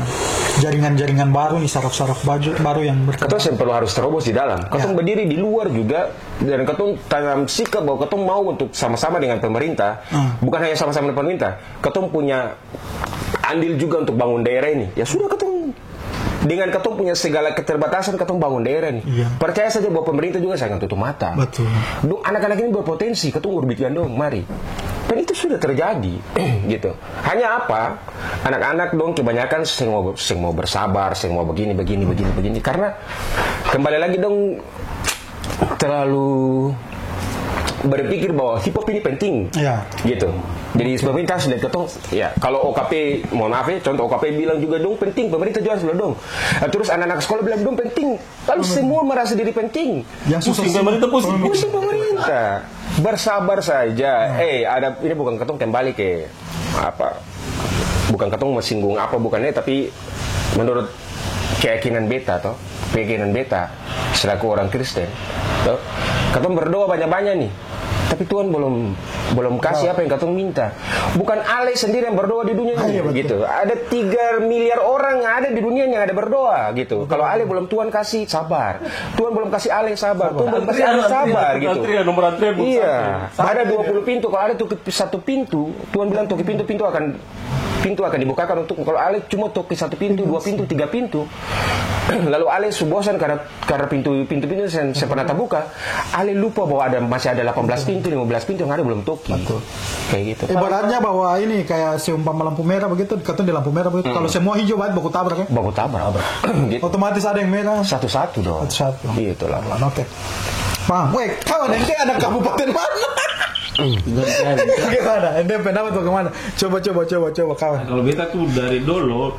jaringan-jaringan baru nih, saraf-saraf baju baru yang berkembang. Katong seng perlu harus terobos di dalam. Katong berdiri di luar juga, dan katong tanam sikap bahwa katong mau untuk sama-sama dengan pemerintah. Bukan hanya sama-sama dengan pemerintah, katong punya andil juga untuk bangun daerah ini. Ya sudah, katong dengan katong punya segala keterbatasan, katong bangun daerah nih. Iya. Percaya saja bahwa pemerintah juga sangat tutup mata. Betul. Dong, anak-anak ini berpotensi, katong urbitian dong, mari. Dan itu sudah terjadi, gitu. Hanya apa, anak-anak dong kebanyakan seng mau, seng mau bersabar, seng mau begini, begini, begini, begini. Karena kembali lagi dong terlalu berpikir bahwa hip hop ini penting. Iya. Gitu. Jadi pemerintah sudah ketong, ya, kalau O K P, mohon maaf ya, contoh O K P bilang juga dong penting, pemerintah juga harus bilang dong. Nah, terus anak-anak sekolah bilang dong penting. Lalu semua merasa diri penting. Yang susah pusing pemerintah, pusing. Pusing pemerintah. Bersabar saja. Eh, ada, ini bukan katong kembali ke apa, bukan katong mau singgung apa bukannya, tapi menurut keyakinan beta, toh, keyakinan beta selaku orang Kristen, toh, katong berdoa banyak-banyak nih, tapi Tuhan belum, belum kasih apa yang katong minta. Bukan ale sendiri yang berdoa di dunia ini, gitu. Ada tiga miliar orang yang ada di dunia yang ada berdoa, gitu. Kalau ale belum Tuhan kasih, sabar. Tuhan belum kasih ale, sabar. Tuhan belum kasih ale, sabar, gitu. Iya. Ada dua puluh pintu, kalau ada tuh satu pintu, Tuhan bilang toki pintu, pintu akan, pintu akan dibukakan untuk, kalau ale cuma toki satu pintu, dua pintu, tiga pintu, lalu ale su bosan karena, karena pintu, pintu, pintu seng, seng pernah tabuka, ale lupa bahwa ada, masih ada delapan belas pintu, lima belas pintu yang ada belum toki. Betul. Kayak gitu. Ibaratnya bahwa ini kayak seumpama lampu merah begitu, katong di lampu merah begitu. Kalau semua hijau, berarti baku tabrak, ya? Baku tabrak. Gitu. Otomatis ada yang merah. Satu-satu dong. Satu-satu. Iya, itulah. Oke. Paham. Weh, kawan, ente anak kabupaten mana? Bagaimana? Ente pendapat bagaimana? Coba, coba, coba, coba, kawan. Kalau beta tuh dari dulu,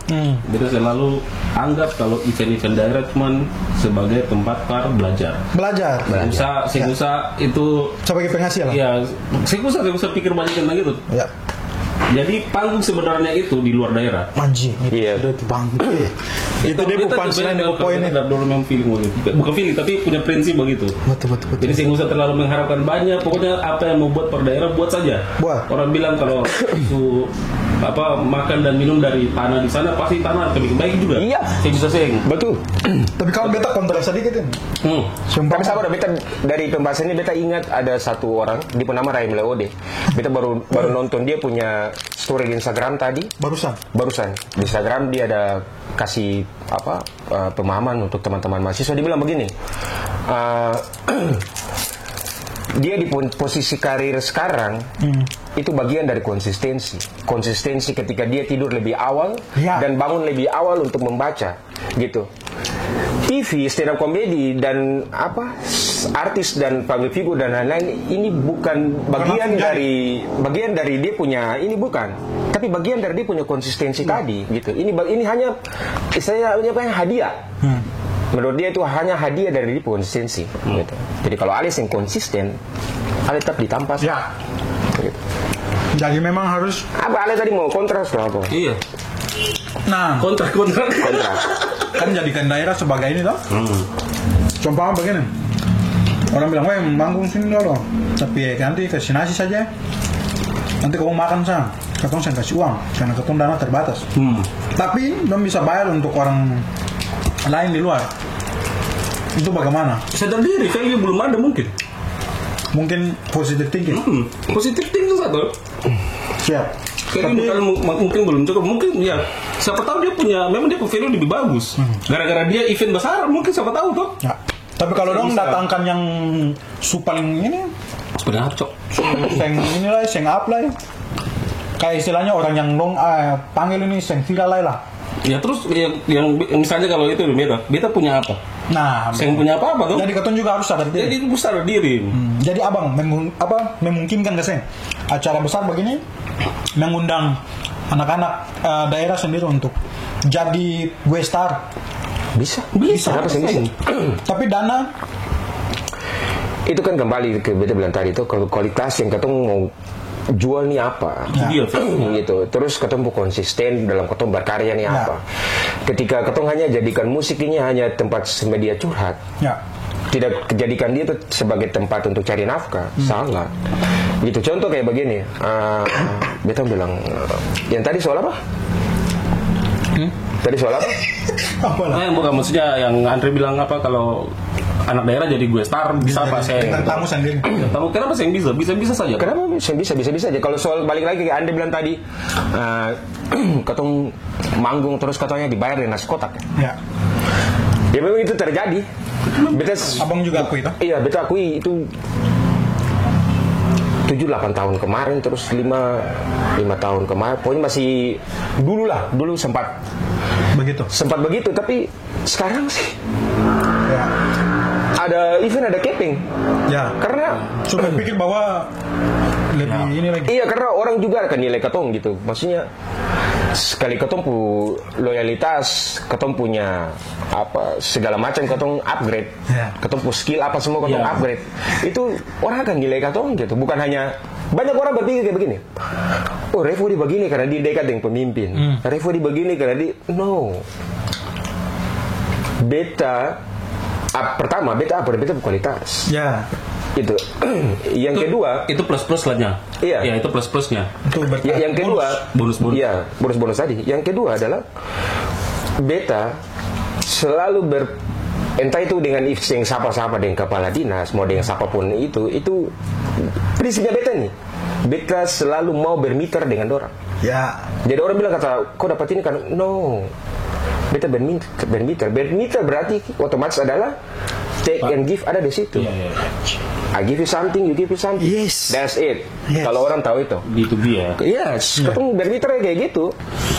beta selalu anggap kalau event-event daerah cuman sebagai tempat par belajar. Belajar. Seng usah, seng usah itu sebagai penghasilan. Iya, seng usah, seng usah pikir banyak tentang itu. Ya. Jadi panggung sebenarnya itu di luar daerah. Anjing, itu sudah itu panggung. Itu dia bukan selain itu poin. Kita dulu memang feeling begitu. Bukan feeling, tapi punya prinsip begitu. Betul, betul, betul. Jadi seng usah terlalu mengharapkan banyak. Pokoknya apa yang mau buat per daerah, buat saja. Buat. Orang bilang kalau su apa, makan dan minum dari tanah di sana, pasti tanah akan bikin baik juga. Iya. Seng bisa seng. Betul. Tapi kalau beta kontra sedikit ini. Tapi sabar, beta dari pembahasan ini beta ingat ada satu orang, dia pun nama Rahim Leode. Beta baru, baru nonton dia punya story di Instagram tadi. Barusan? Barusan. Di Instagram dia ada kasih, apa, eh, pemahaman untuk teman-teman mahasiswa. Dia bilang begini, eh, dia di pon-, posisi karir sekarang, itu bagian dari konsistensi. Konsistensi ketika dia tidur lebih awal dan bangun lebih awal untuk membaca, gitu. T V, stand up comedy, dan apa, s-, artis dan public figure dan lain-lain, ini bukan bagian dari, bagian dari dia punya, ini bukan. Tapi bagian dari dia punya konsistensi tadi, gitu. Ini ba-, ini hanya, istilahnya apa, hadiah. Hmm. Menurut dia itu hanya hadiah dari dia punya konsistensi, gitu. Jadi kalau Ale seng konsisten, Ale tetap ditampas. Ya. Gitu. Jadi memang harus. Apa Ale tadi mau kontras atau apa? Iya. Nah. Kontrak, kontrak. Kontrak. Kan jadikan daerah sebagai ini, toh? Hmm. Contohnya begini. Orang bilang, "Weh, manggung sini dolo." Tapi ya, nanti kasih nasi saja. Nanti kamu makan sa. Katong seng kasih uang, karena katong dana terbatas. Hmm. Tapi dong bisa bayar untuk orang lain di luar. Itu bagaimana? Sadar diri, value belum ada mungkin. Mungkin positive thinking. Hmm. Positive thinking satu. Siap. Value. Tapi kalau mu-, mungkin belum cukup. Mungkin ya, siapa tahu dia punya, memang dia punya value lebih bagus. Hmm. Gara-gara dia event besar, mungkin siapa tahu tuh. Ya. Tapi kalau dong bisa datangkan yang su paling ini, Sebenarnya apa, Cok? Seng ini lai, seng up lai. Kayak istilahnya orang yang dong, ah, panggil ini seng viral lai lah. Ya, terus yang, yang, yang misalnya kalau itu beta, beta punya apa? Nah, seng punya apa-apa, tuh. Jadi katong juga harus sadar diri. Jadi itu sadar diri. Hmm, jadi abang mengun-, apa, memungkinkan ke seng? Acara besar begini, mengundang anak-anak, eh, daerah sendiri untuk jadi guest star. Bisa. Bisa. Kenapa sih bisa? Tapi dana Itu kan kembali ke beta bilang tadi tuh, kalau kualitas yang katong mau jual ni apa? Ya. Iya. Gitu. Terus katong mau konsisten dalam katong berkarya ni apa? Ketika katong hanya jadikan musik ini hanya tempat media curhat, ya, tidak jadikan dia tuh sebagai tempat untuk cari nafkah, salah. Gitu. Contoh kayak begini, eh, beta bilang, eh, yang tadi soal apa? Hmm? Tadi soal apa? Apa lah? Eh, bukan, maksudnya yang Andre bilang apa, kalau anak daerah jadi guest star, bisa apa, seng? Bintang tamu sendiri. Bintang tamu, kenapa seng bisa? Bisa-bisa saja. Kenapa seng bisa? Bisa-bisa aja. Kalau soal balik lagi ke Andre bilang tadi, eh, katong manggung terus katanya dibayar dengan nasi kotak. Ya. Ya, memang itu terjadi. Beta s-, Abang juga akui itu? Iya, beta akui itu tujuh delapan tahun kemarin, terus lima, lima tahun kemarin. Pokoknya masih dulu lah, dulu sempat begitu. Sempat begitu, tapi sekarang sih, ya, ada event, ada kepeng. Ya. Karena sudah pikir bahwa lebih, ya, ini lagi. Iya, karena orang juga akan nilai katong gitu. Maksudnya, sekali katong pu loyalitas, katong punya apa, segala macam katong upgrade. Ya. Katong pu skill apa semua katong, ya, upgrade. Itu orang akan nilai katong gitu. Bukan hanya, banyak orang berpikir kayak begini, "Oh, Revo dia begini karena dia dekat dengan pemimpin. Hmm. Revo dia begini karena dia," no. Beta, ap-, pertama, beta apa? Beta pu kualitas. Ya. Itu. Yang kedua, itu plus-plus lah nya. Iya. Ya, itu plus-plusnya. Itu berkat, ya, yang kedua, bonus. Bonus-bonus. Iya, bonus-bonus tadi. Yang kedua adalah beta selalu ber-, entah itu dengan if-, seng sapa-sapa, dengan kepala dinas, mau dengan siapapun itu, itu prinsipnya beta nih. Beta selalu mau bermitra dengan dorang. Ya. Jadi orang bilang kata, "Kau dapat ini kan?" No. Beta bermin-, bermitra. Bermitra berarti otomatis adalah take and give ada di situ. Iya, iya, iya. I give you something, you give me something. Yes. That's it. Yes. Kalau orang tahu itu. B two B ya? Yes. Iya. Katong bermitra kayak gitu.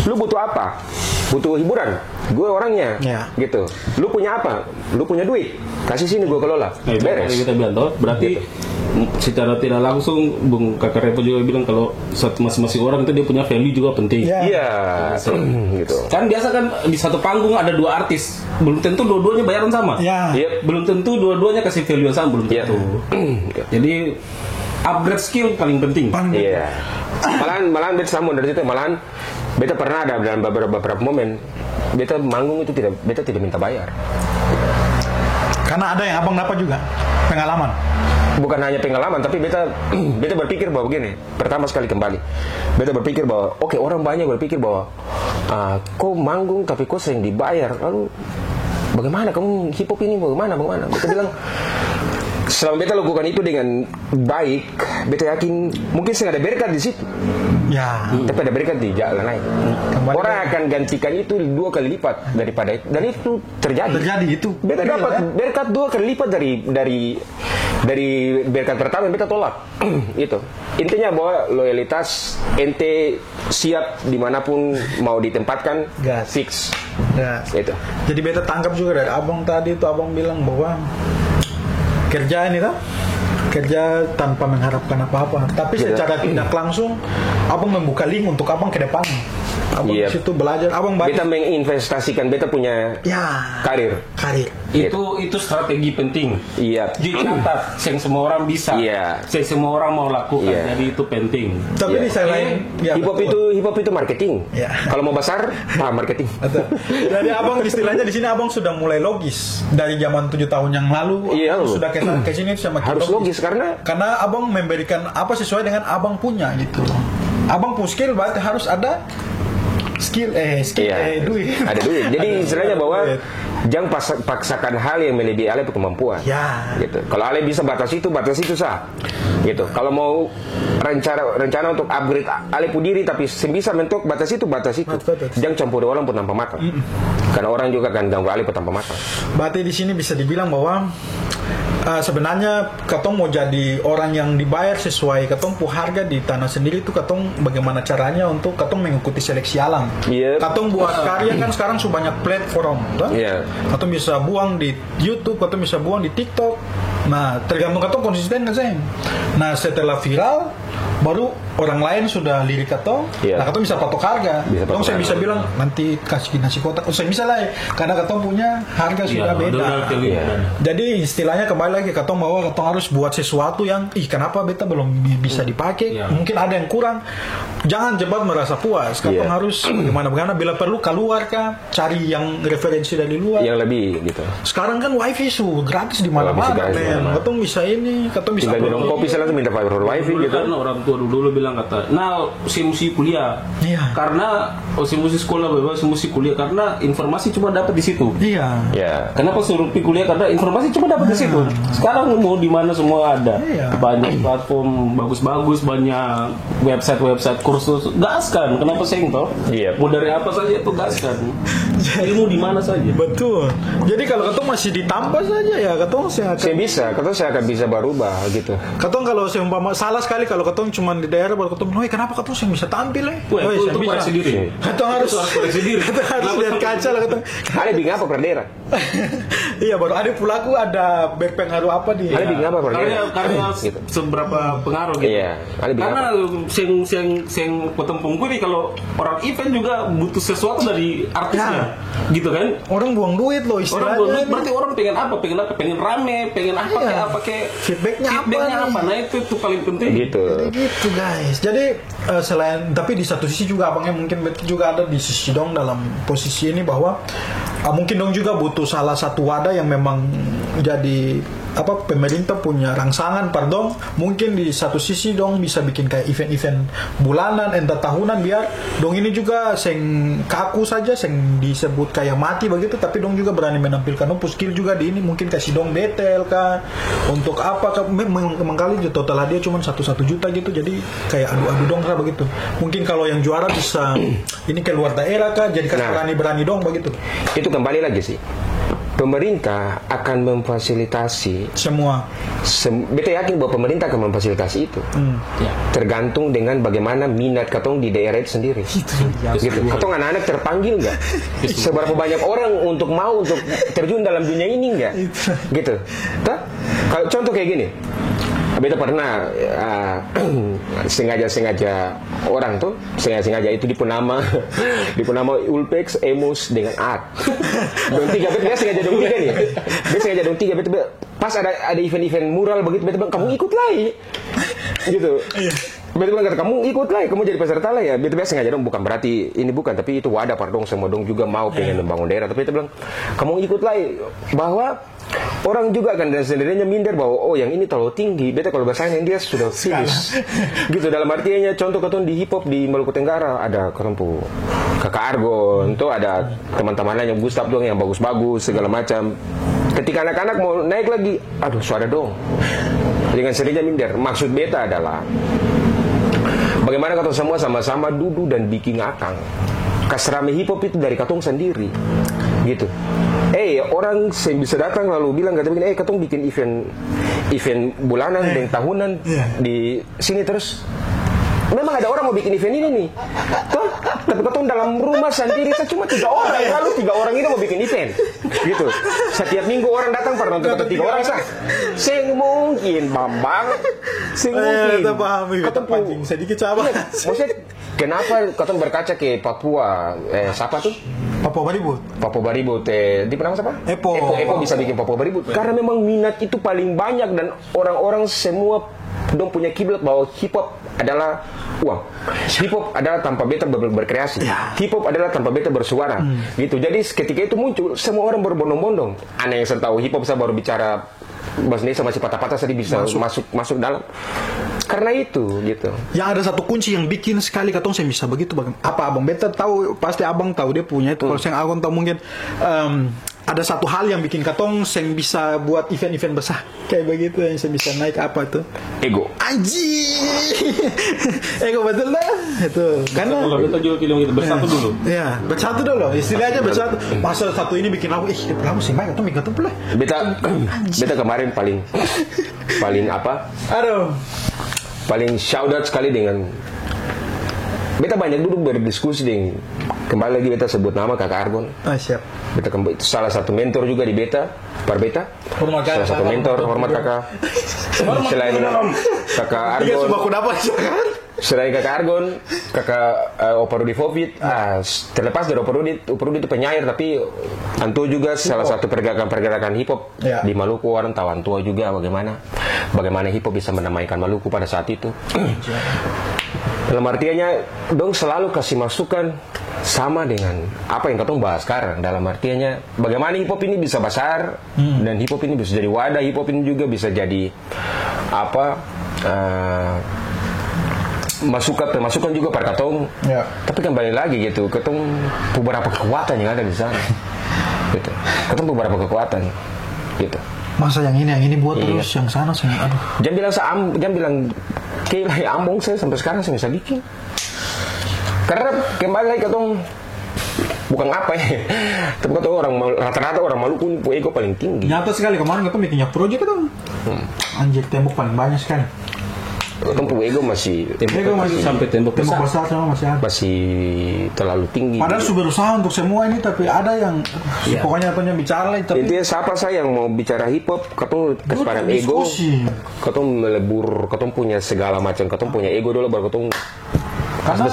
Lu butuh apa? Butuh hiburan. Gue orangnya. Iya. Gitu. Lu punya apa? Lu punya duit. Kasih sini, gue kelola. Nah, itu beres. Tadi kita bilang, toh. Berarti, gitu, secara tidak langsung, Bung Kaka Revo juga bilang kalau sat-, masing-masing orang itu dia punya value juga penting. Iya. Iya. Gitu. Kan biasa kan di satu panggung ada dua artis, belum tentu dua-duanya bayaran sama. Iya. Yep. Belum tentu dua-duanya kasih value yang sama, belum tentu. Iya. Jadi, upgrade skill paling penting. Paling penting. Iya. Malahan, malahan beta sambung dari situ, malahan beta pernah ada dalam beberapa, beberapa momen, beta manggung itu tidak, beta tidak minta bayar. Karena ada yang abang dapat juga, pengalaman. Bukan hanya pengalaman, tapi beta, beta berpikir bahwa begini, pertama sekali kembali, beta berpikir bahwa, oke, orang banyak berpikir bahwa, "Ah, ko manggung tapi ko seng dibayar, lalu bagaimana kamu hip hop ini, bagaimana, bagaimana?" Beta bilang, selama beta lakukan itu dengan baik, beta yakin mungkin seng ada berkat di situ. Ya. Tapi ada berkat di jalan lain. Kembali. Orang akan gantikan itu dua kali lipat daripada itu. Dan itu terjadi. Terjadi itu. Beta dapat berkat dua kali lipat dari, dari Dari berkat pertama beta tolak. Itu. Intinya bahwa loyalitas, ente siap dimanapun mau ditempatkan, gas. Fix. Gas. Itu. Jadi beta tangkap juga dari abang tadi itu, abang bilang bahwa kerja ini toh, kerja tanpa mengharapkan apa-apa. Tapi secara tidak langsung, abang membuka link untuk abang ke depan. Abang di situ belajar, abang banyak. Beta menginvestasikan beta punya karir. Karir. Itu, itu strategi penting. Iya. Dicatat, seng semua orang bisa. Iya. Seng semua orang mau lakukan. Iya. Jadi itu penting. Tapi di sisi lain, hip hop itu, hip hop itu marketing. Iya. Kalau mau besar, ah, marketing. Betul. Jadi abang istilahnya di sini abang sudah mulai logis dari zaman tujuh tahun yang lalu. Iya, abang sudah ke sana, ke sini sama harus logis karena abang memberikan apa sesuai dengan abang punya gitu. Abang punya skill berarti harus ada skill, eh, skill, eh, duit. Ada duit. Jadi istilahnya bahwa jangan paksakan hal yang melebihi ale punya kemampuan. Ya. Gitu. Kalau ale bisa batas itu, batas itu sah. Gitu. Kalau mau rencana, rencana untuk upgrade ale pu diri tapi seng bisa mentok batas itu, batas itu. Batas, batas. Jangan campuri orang pun tanpa mata. Karena orang juga akan ganggu ale pun tanpa mata. Berarti di sini bisa dibilang bahwa, eh, sebenarnya katong mau jadi orang yang dibayar sesuai katong pu harga di tanah sendiri itu katong bagaimana caranya untuk katong mengikuti seleksi alam. Iya. Katong buat karya kan sekarang su banyak platform, toh? Iya. Katong bisa buang di YouTube, katong bisa buang di TikTok. Nah, tergantung katong konsisten ka seng. Nah, setelah viral, baru orang lain sudah lirik katong, nah, katong bisa patok harga. Bisa patok harga. Dong seng bisa bilang, "Nanti kasih nasi kotak." Seng bisa lai, karena katong punya harga sudah beda. Iya. Jadi, istilahnya kembali lagi, katong bahwa katong harus buat sesuatu yang, "Ih, kenapa beta belum bi-, bisa dipake?" Iya. Mungkin ada yang kurang. Jangan cepat merasa puas. Katong harus bagaimana-bagaimana, bila perlu keluar ka, cari yang referensi dari luar. Yang lebih, gitu. Sekarang kan wifi su gratis di mana-mana, men. Katong bisa ini, katong bisa. Tinggal minum kopi, saya langsung minta password wifi, gitu. Dulu kan orang tua dulu bilang kata, "Nah, ose musti kuliah." Iya. Karena ose musti sekolah, ose musti kuliah, karena informasi cuma dapat di situ. Iya. Iya. Kenapa suruh pi kuliah? Karena informasi cuma dapat di situ. Sekarang mau di mana semua ada. Iya. Banyak platform bagus-bagus, banyak website-website kursus, gaskan. Kenapa seng, toh? Iya. Mau dari apa saja itu gaskan. Ilmu di mana saja. Betul. Jadi, kalau katong masih ditampa saja, ya, katong seng akan. Seng bisa, katong seng akan bisa barubah, gitu. Katong kalau seumpama, salah sekali kalau katong cuman di daerah, baru katong, "Woi, kenapa katong seng bisa tampil, eh?" Woi, itu, itu koreksi diri. Katong harus, itu harus koreksi diri. Katong harus lihat kaca lah, katong. Ale biking apa par daerah? Iya, baru ada pelaku, ada berpengaruh apa di. Ada biking apa, Bang? Karena, karena seberapa pengaruh gitu. Iya, ada biking apa? Karena seng, seng, seng potong pungkuri kalau orang event juga butuh sesuatu dari artisnya. Ya. Gitu kan? Orang buang duit loh istilahnya. Orang buang duit, berarti orang pengen apa? Pengen apa? Pengen rame, pengen apa kek, apa kek? Feedbacknya apa nih? Feedbacknya apa? Nah, itu, itu paling penting. Gitu. Jadi gitu, guys. Jadi, Eh, selain, tapi di satu sisi juga abangnya mungkin bet-, juga ada di sisi dong dalam posisi ini bahwa, ah, mungkin dong juga butuh salah satu wadah yang memang jadi, apa, pemerintah punya rangsangan par dong. Mungkin di satu sisi dong bisa bikin kayak event-event bulanan, entah tahunan, biar dong ini juga seng kaku saja, seng disebut kayak mati begitu, tapi dong juga berani menampilkan dong pu skill juga di ini, mungkin kasih dong battle kah, untuk apa kah, me-, meng-, mengkali total hadiah cuma satu, satu juta gitu, jadi kayak adu-adu dong lah begitu. Mungkin kalau yang juara bisa ini keluar daerah kah, jadi kas berani-berani dong begitu. Itu kembali lagi sih. Pemerintah akan memfasilitasi semua. Sem-, beta yakin bahwa pemerintah akan memfasilitasi itu. Hmm. Ya. Tergantung dengan bagaimana minat katong di daerah itu sendiri. Itu, ya. Gitu. Katong anak-anak terpanggil nggak? Seberapa banyak orang untuk mau untuk terjun dalam dunia ini nggak? Itu. Gitu. Toh? Kalau contoh kayak gini, beta pernah, ah, sengaja-sengaja orang tuh, sengaja-sengaja itu dia pung nama, dia pung nama Ulpex, Emos dengan At. Dong tiga, beta bilang sengaja dong tiga nih. Beta sengaja dong tiga, beta bilang, pas ada, ada event-event mural begitu, beta bilang, "Kamu ikut lai." Gitu. Iya. Beta bilang kata, "Kamu ikut lai, kamu jadi peserta lai ya." Beta bilang sengaja dong, bukan berarti ini bukan, tapi itu wadah par dong semua, dong juga mau pengen membangun daerah. Tapi beta bilang, "Kamu ikut lai, bahwa orang juga akan dengan sendirinya minder bahwa, oh, yang ini terlalu tinggi, beta kalau bersaing dengan dia sudah finish." Gitu, dalam artiannya, contoh katong di hip hop di Maluku Tenggara, ada katong pu Kaka Argon, tuh ada teman-teman lain yang Gustaf dong yang bagus-bagus, segala macam. Ketika anak-anak mau naik lagi, aduh, su ada dong. Dengan sendirinya minder. Maksud beta adalah, bagaimana katong semua sama-sama dudu dan biking akang. kas rame hip hop itu dari katong sandiri, gitu. Eh, orang seng bisa datang lalu bilang kata begini, "Eh, katong bikin event, event bulanan deng tahunan di sini terus." Memang ada orang mau bikin event ini nih, toh, tapi katong dalam rumah sandiri, sa cuma tiga orang, lalu tiga orang ini mau bikin event, gitu. Setiap minggu orang datang par nonton katong tiga orang sa. Seng mungkin, Bambang. Seng mungkin. Katong pu-, sedikit sabar. Iya, maksudnya, kenapa katong berkaca ke Papua, eh, siapa tuh? Papua Baribut. Papua Baribut, eh, dia bernama siapa? Epo. Epo, Epo bisa bikin Papua Baribut. Karena memang minat itu paling banyak dan orang-orang semua dong punya kiblat bahwa hip hop adalah uang. Hip hop adalah tanpa beta ber-, berkreasi. Hip hop adalah tanpa beta bersuara. Gitu. Jadi ketika itu muncul, semua orang berbondong-bondong. Ana yang seng tahu hip hop, sa baru bicara bahasa Indonesia masih patah-patah, sa bisa masuk, masuk dalam. Karena itu, gitu. Yang ada satu kunci yang bikin sekali katong seng bisa begitu, bagaimana? Apa abang beta tahu, pasti abang tahu dia punya itu. Kalau seng abang tahu mungkin, em, ada satu hal yang bikin katong seng bisa buat event-event besar. Kayak begitu yang seng bisa naik apa tuh? Ego. Anjing. Ego betul dah. Itu. Karena kalau kita juga bilang gitu, bersatu dulu. Iya, bersatu dulu. Istilahnya bersatu. Masa satu ini bikin lagu, ih, lagu sih baik, atau bikin pula. Beta, beta kemarin paling, paling apa? Aduh. Paling shout out sekali dengan, beta banyak duduk berdiskusi dengan, kembali lagi beta sebut nama Kaka Argon. Ah, siap. Beta kemb-, itu salah satu mentor juga di beta, par beta. Hormat Kaka. Salah satu mentor, hormat Kaka. Hormat. Selain Kaka Argon, selain Kaka Argon, Kaka, eh, Opa Rudi Fofit, ah, s-, terlepas dari Opa Rudi, Opa Rudi itu penyair, tapi Anto juga salah satu pergerakan-pergerakan hip hop di Maluku, orang tahu Anto juga bagaimana, bagaimana hip hop bisa mendamaikan Maluku pada saat itu. Dalam artiannya, dong selalu kasih masukan sama dengan apa yang katong bahas sekarang. Dalam artiannya, bagaimana hip hop ini bisa besar, dan hip hop ini bisa jadi wadah, hip hop ini juga bisa jadi apa, eh, masukan, pemasukan juga par katong. Ya. Tapi kembali lagi gitu, katong beberapa kekuatan yang ada di sana. Gitu. Katong beberapa kekuatan. Gitu. Masa yang ini, yang ini buat terus, yang sana seng, aduh. Jang bilang sa-, am-, jang bilang, kayak ambong saya sampai sekarang saya bisa bikin. Karena kembali lagi katong bukan apa ya. Tapi katong orang Mal-, rata-rata orang Maluku ni pung ego paling tinggi. Nyata sekali, kemarin katong bikin project katong. Anjir, tembok paling banyak sekali. Katong pung ego masih, ego masih, sampai tembok besar. Tembok besar sama masih ada. Masih terlalu tinggi. Padahal su berusaha untuk semua ini, tapi ada yang, pokoknya katong jang bicara lagi, tapi intinya siapa sa yang mau bicara hip hop, katong kasih padam ego. Katong melebur, katong punya segala macam, katong punya ego dolo, baru katong Karena,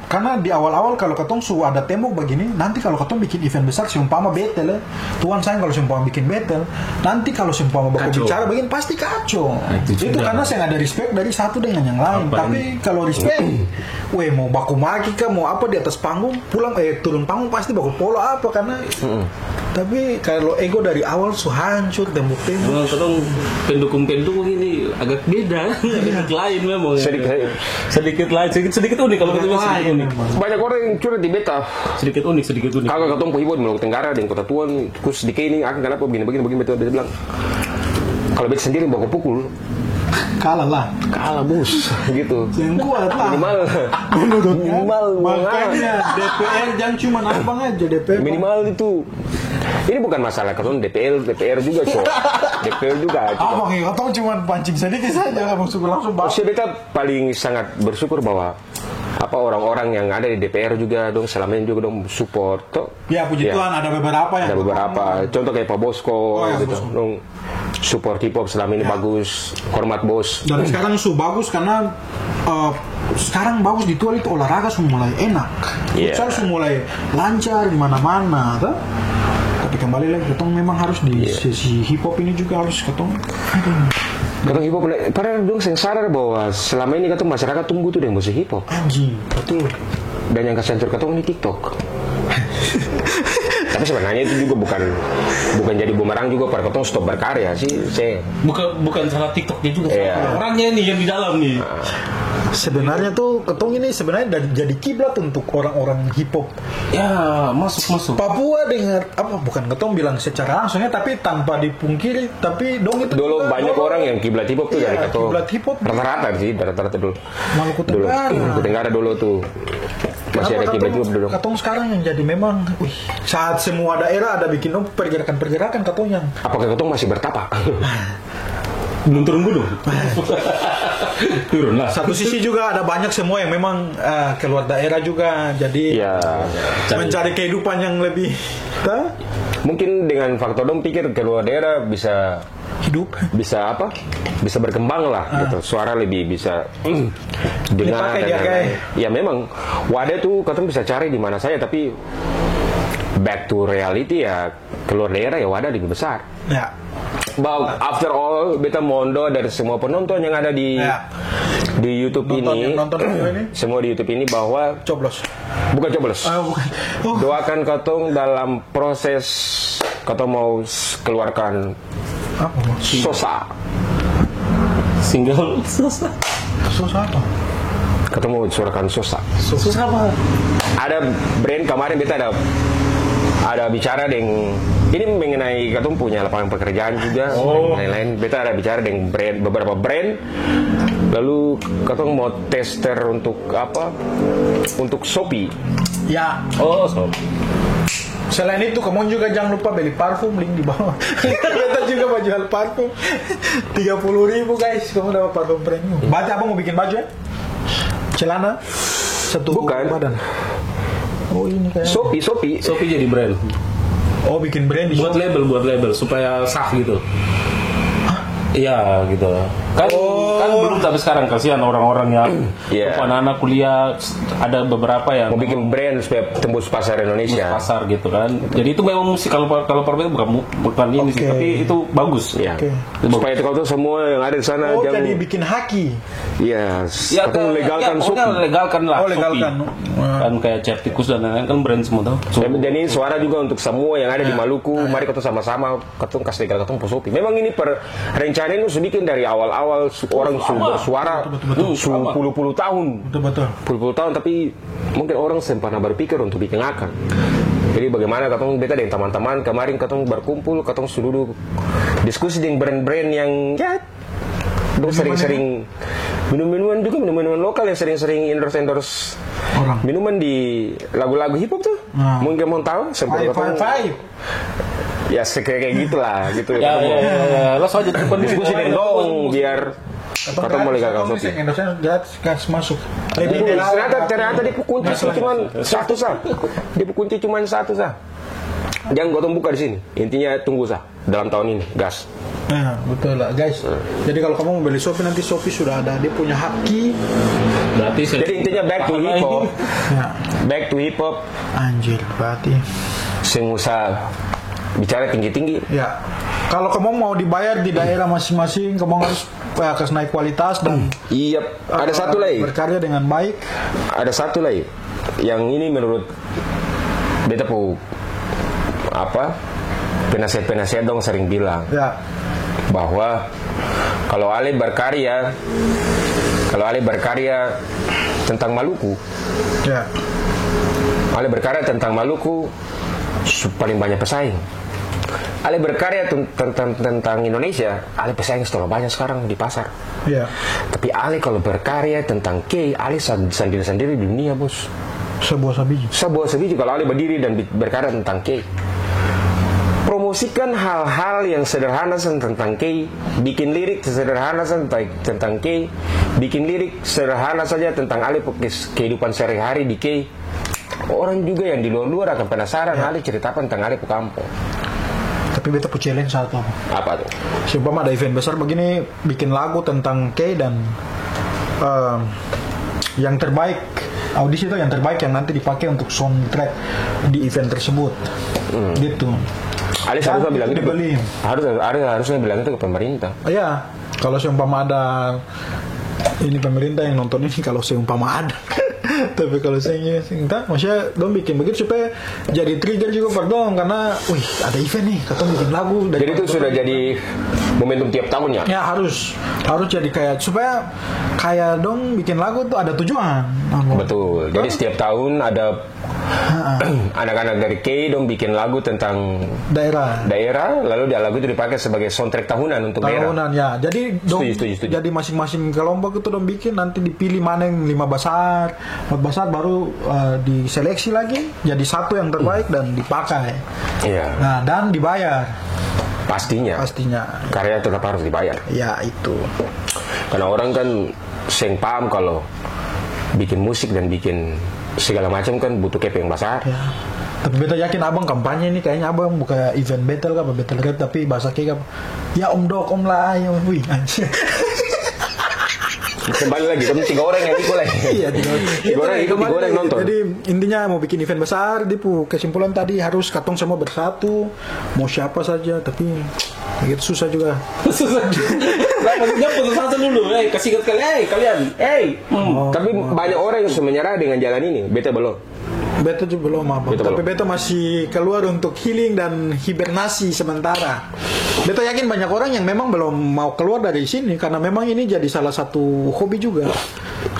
karena di awal-awal kalau katong su ada tembok bagini, nanti kalau katong bikin event besar, seumpama battle, eh, Tuhan sayang kalau seumpama bikin battle, nanti kalau seumpama baku bicara bagini, pasti kacau. Itu karena seng ada respect dari satu dengan yang lain. Tapi kalau respect, weh, mau baku maki ka, mau apa di atas panggung, pulang, eh, turun panggung pasti baku polo apa, karena Tapi kalo ego dari awal su hancur, tembok-tembok. Memang katong pendukung-pendukung ini agak beda, agak lain memang. Sedikit lain. Sedikit lain, sedikit, sedikit unik kalo katong bilang, sedikit unik. Banyak orang yang curhat di beta. Sedikit unik, sedikit unik. Kalo katong pi Maluku Tenggara deng Kota Tua, khusus di Kei ini, akang kanapa begini, begini, begini, beta bilang, kalo beta sendiri baku pukul, Kalah lah. Kalah, bos, gitu. Seng kuat lah. Minimal, minimal. Makanya D P R jang cuman abang aja D P R. Minimal itu. Ini bukan masalah katong D P R, D P R juga, so. D P R juga. Abang ya, katong cuman pancing sedikit saja, langsung, langsung bas. Maksudnya, beta paling sangat bersyukur bahwa apa, orang-orang yang ada di D P R juga, dong selama ini juga dong support, to. Ya, puji Tuhan, ada beberapa yang ada beberapa. Contoh kayak Pak Bosko, gitu. Dong support hip hop selama ini bagus, hormat bos. Dan sekarang su bagus karena, eh, sekarang bagus di Tual itu olahraga su mulai enak. Futsal su mulai lancar di mana-mana, to. Tapi kembali lagi, katong memang harus di sisi hip hop ini juga harus katong. Katong hip hop, padahal dong seng sadar bahwa selama ini katong masyarakat tunggu tuh deng musik hip hop. Anjing, betul. Dan yang kasi hancur katong ini TikTok. Tapi sebenarnya itu juga bukan, bukan jadi bumerang juga par katong stop berkarya sih, se. Bukan, bukan salah TikToknya juga, salah orangnya nih yang di dalam nih. Sebenarnya tuh katong ini sebenarnya da-, jadi kiblat untuk orang-orang hip hop. Ya, masuk, masuk. Papua dengan, apa, bukan katong bilang secara langsung ya, tapi tanpa dipungkiri, tapi dong itu dulu juga banyak orang yang kiblat hip hop tuh dari katong. Kiblat hip hop. Rata-rata sih, rata-rata dulu. Maluku Tenggara. Maluku Tenggara dulu tuh. Masih ada kiblat juga, duduk. Katong sekarang yang jadi memang, wih, saat semua daerah ada bikin, oh, pergerakan-pergerakan katong yang Apakah katong masih bertapak? Belum turun gunung. Turun lah. Satu sisi juga ada banyak semua yang memang, eh, keluar daerah juga, jadi Ya. mencari kehidupan yang lebih, ta? Mungkin dengan faktor dong pikir keluar daerah bisa Hidup. bisa apa? Bisa berkembang lah, Ah. gitu. Suara lebih bisa, mm, dengar Dipakai, dan dihargai. lain-lain. Ya, memang wadah tuh katong bisa cari di mana saja, tapi back to reality ya, keluar daerah ya wadah lebih besar. Ya. But after all, beta mohon doa dari semua penonton yang ada di, Ya. di YouTube Nonton, ini, yang nonton video ini. semua di YouTube ini bahwa Coblos. Bukan coblos. Ah, bukan. Oh. Doakan katong dalam proses katong mau s-, keluarkan Apa maksudnya? Sosa. Single Sosa. Sosa apa? Katong mau suarakan Sosa. Sosa apa? Ada brand kemarin beta ada, ada bicara deng, ini mengenai katong punya lapangan pekerjaan juga, Oh. lain-lain. Beta ada bicara deng brand, beberapa brand. Lalu katong mau tester untuk apa? Untuk Shopee. Ya. Oh, Shopee. Selain itu, kamu juga jangan lupa beli parfum, link di bawah. Beta juga mau jual parfum. Tiga puluh ribu, guys, kamu dapat parfum premium. Berarti abang mau bikin baju, ya? Celana satu Bukan. badan. Oh, ini kayak Shopee, Shopee. Shopee jadi brand. Oh, bikin brand di Buat Shopee. label, buat label supaya sah gitu. Iya gitu. Kan Oh. kan belum, tapi sekarang kasihan orang-orang yang Iya. untuk anak-anak kuliah, ada beberapa yang Mau bikin brand supaya tembus pasar Indonesia. Tembus pasar gitu kan. Jadi itu memang mesti, kalau kalau perlu bukan bukan ini sih, Oke. tapi itu bagus. Iya. Oke. Supaya itu kau tuh semua yang ada di sana Oh, jangan jadi bikin haki. Iya, Ya, atau ke- legalkan ya, pokoknya Shopee. legalkan lah Oh, Shopee. legalkan. Kan kayak Cap Tikus dan lain-lain kan brand semua tuh. Dan, dan ini suara juga untuk semua yang ada di Maluku. Mari kita sama-sama, katong kasih legal katong pung Shopee. Memang ini per rencana ini su bikin dari awal-awal su- orang su bersuara Betul, betul, betul. su puluh-puluh tahun. Betul, betul. Puluh-puluh tahun, tapi mungkin orang seng pernah berpikir untuk bikin akang. Jadi bagaimana katong, beta deng teman-teman kemarin katong berkumpul, katong su dudu diskusi deng brand-brand yang ya Dong sering-sering minum-minuman juga, minum-minuman lokal yang sering-sering endorse-endorse Orang. minuman di lagu-lagu hip hop tuh. Nah. Mungkin mau tahu, sampai Five, ketemu. five, five. Ya, se- kayak kayak gitulah, gitu. Ya, ya, ya, ya. Lo saja tuh, kan Diskusi bisa dong, biar Atau katong gratis, mulai gagal atau kopi. Bisa endorse gratis, gratis masuk. Lebih Terus ternyata, ternyata dia pun kunci Nah, cuman satu, sah. Dia pun kunci cuman satu, sah. Jangan gotong buka di sini. Intinya tunggu, sah. Dalam tahun ini, gas. Nah, betul lah, guys. Jadi kalau kamu mau beli Shopee, nanti Shopee sudah ada dia punya haki. Berarti saya Jadi intinya back to hip hop. Ya. Back to hip hop. Anjir, berarti. Seng usah bicara tinggi-tinggi. Ya. Kalau kamu mau dibayar di daerah masing-masing, kamu harus, ya, kas naik kualitas dan Iya, ada eh, satu lagi. Berkarya dengan baik. Ada satu lagi. Yang ini menurut beta pu apa, penasihat-penasihat dong sering bilang Ya. bahwa kalau ale berkarya, kalau ale berkarya tentang Maluku, Ya. ale berkarya tentang Maluku, su- paling banyak pesaing. Ale berkarya ten- tentang tentang Indonesia, ale pesaing su talalu banyak sekarang di pasar. Iya. Tapi ale kalau berkarya tentang K, ale sa- sandiri-sandiri di dunia, bos. Sa bua sabiji. Sa bua sabiji kalau ale berdiri dan bi- berkarya tentang K. Promosikan hal-hal yang sederhana saja tentang K, bikin lirik sederhana saja tentang, tentang K, bikin lirik sederhana saja tentang ale pu kes- kehidupan sehari-hari di K. Orang juga yang di luar-luar akan penasaran, Ya. ale cerita apa tentang ale pu kampung. Tapi beta pu challenge satu apa? Apa tuh? Seumpama ada event besar begini, bikin lagu tentang K dan, ehm, yang terbaik, audisi itu yang terbaik yang nanti dipakai untuk soundtrack di event tersebut. Hmm. Gitu. Ale seharusnya Dan bilang itu itu dibeli. Harus, harus, harusnya bilang itu ke pemerintah. Iya. Kalau seumpama ada ini pemerintah yang nonton ini, kalau seumpama ada. Tapi kalau seng, iya, seng, entah, maksudnya dong bikin begitu supaya jadi trigger juga par dong, karena, wih, ada event nih, katong bikin lagu dari Jadi itu sudah jadi momentum tiap tahunnya. Ya, harus, harus jadi kayak, supaya kayak dong bikin lagu tuh ada tujuan. Betul. Jadi, setiap tahun ada anak-anak dari K, dong bikin lagu tentang daerah, lalu dia lagu itu dipakai sebagai soundtrack tahunan untuk daerah. Tahunan, ya. Jadi, dong, setuju, setuju, setuju, jadi masing-masing kelompok itu dong bikin, nanti dipilih mana yang lima besar, empat besar, baru, eh, diseleksi lagi, jadi satu yang terbaik dan dipakai. Iya. Nah, dan dibayar. Pastinya. Pastinya. Karya tetap harus dibayar. Ya, itu. Karena orang kan seng paham kalau bikin musik dan bikin segala macam kan butuh kepeng yang basar. Ya. Tapi beta yakin abang kampanye ini kayaknya abang buka event battle ka, battle rap, tapi bahasa K ka. Ya, Om Dok, Om lah, ayo, wih, anjir. Kembali lagi, kan tiga orang yang ikut lagi. Iya, tiga orang. Tiga orang ikut, tiga orang yang nonton. Jadi, intinya mau bikin event besar, dia pu kesimpulan tadi harus katong semua bersatu, mau siapa saja, tapi begitu susah juga. Susah juga. Lah, maksudnya putus asa dulu, eh, kasih ingat kali, eh, kalian, eh. Hmm. Oh. Tapi banyak orang yang sudah menyerah dengan jalan ini, beta belum. Beta juga belum, Abang. Beta belum. Tapi beta masih keluar untuk healing dan hibernasi sementara. Beta yakin banyak orang yang memang belum mau keluar dari sini, karena memang ini jadi salah satu hobi juga.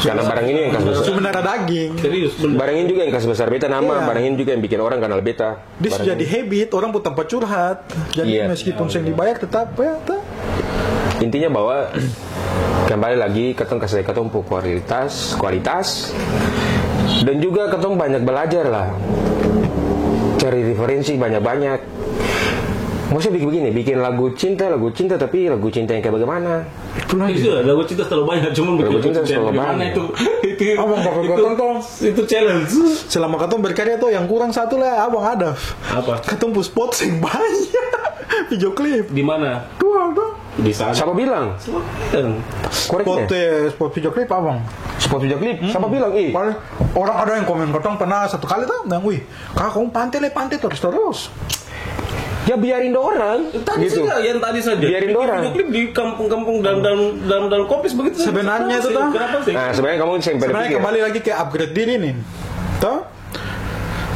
Karena barang ini yang kasih besar. Sebenarnya daging. Serius, bener. Barang ini juga yang kasih besar beta nama, iya, barang ini juga yang bikin orang kenal beta. Dia sudah jadi habit, orang pun tanpa curhat. Jadi, iya, meskipun seng dibayar, tetap, ya, tetap. Intinya bahwa, kembali lagi, katong kasih katong pu kualitas, kualitas. Dan juga katong banyak belajar lah. Cari referensi banyak-banyak. Maksudnya bikin begini, bikin lagu cinta, lagu cinta, tapi lagu cinta yang kayak bagaimana? Itu lagi. Itu lagu cinta terlalu banyak, cuman lagu cinta terlalu banyak. Bagaimana itu? Itu, abang, itu, itu challenge. Selama katong berkarya tuh, yang kurang satu lah, abang ada. Apa? Katong pu spot seng banyak. Video klip. Di mana? Dua tuh. Di sana. Siapa bilang? Siapa bilang? Koreknya. Spot, eh, spot video klip, abang. Spot video klip? Hmm. Siapa bilang? Ih. Paling orang ada yang komen katong pernah satu kali tuh, bilang, "Wih, Kak, kamu pante le, pante terus-terus." Ya, biarin dorang. Tadi gitu. Saja, yang tadi saja. Biarin dorang. Bikin video klip di kampung-kampung, dalam, dalam, dalam, dalam kopis begitu saja. Sebenarnya itu, toh. Kenapa sih? Nah, sebenarnya kamu seng berpikir. Sebenarnya kembali lagi ke upgrade diri nih. Toh?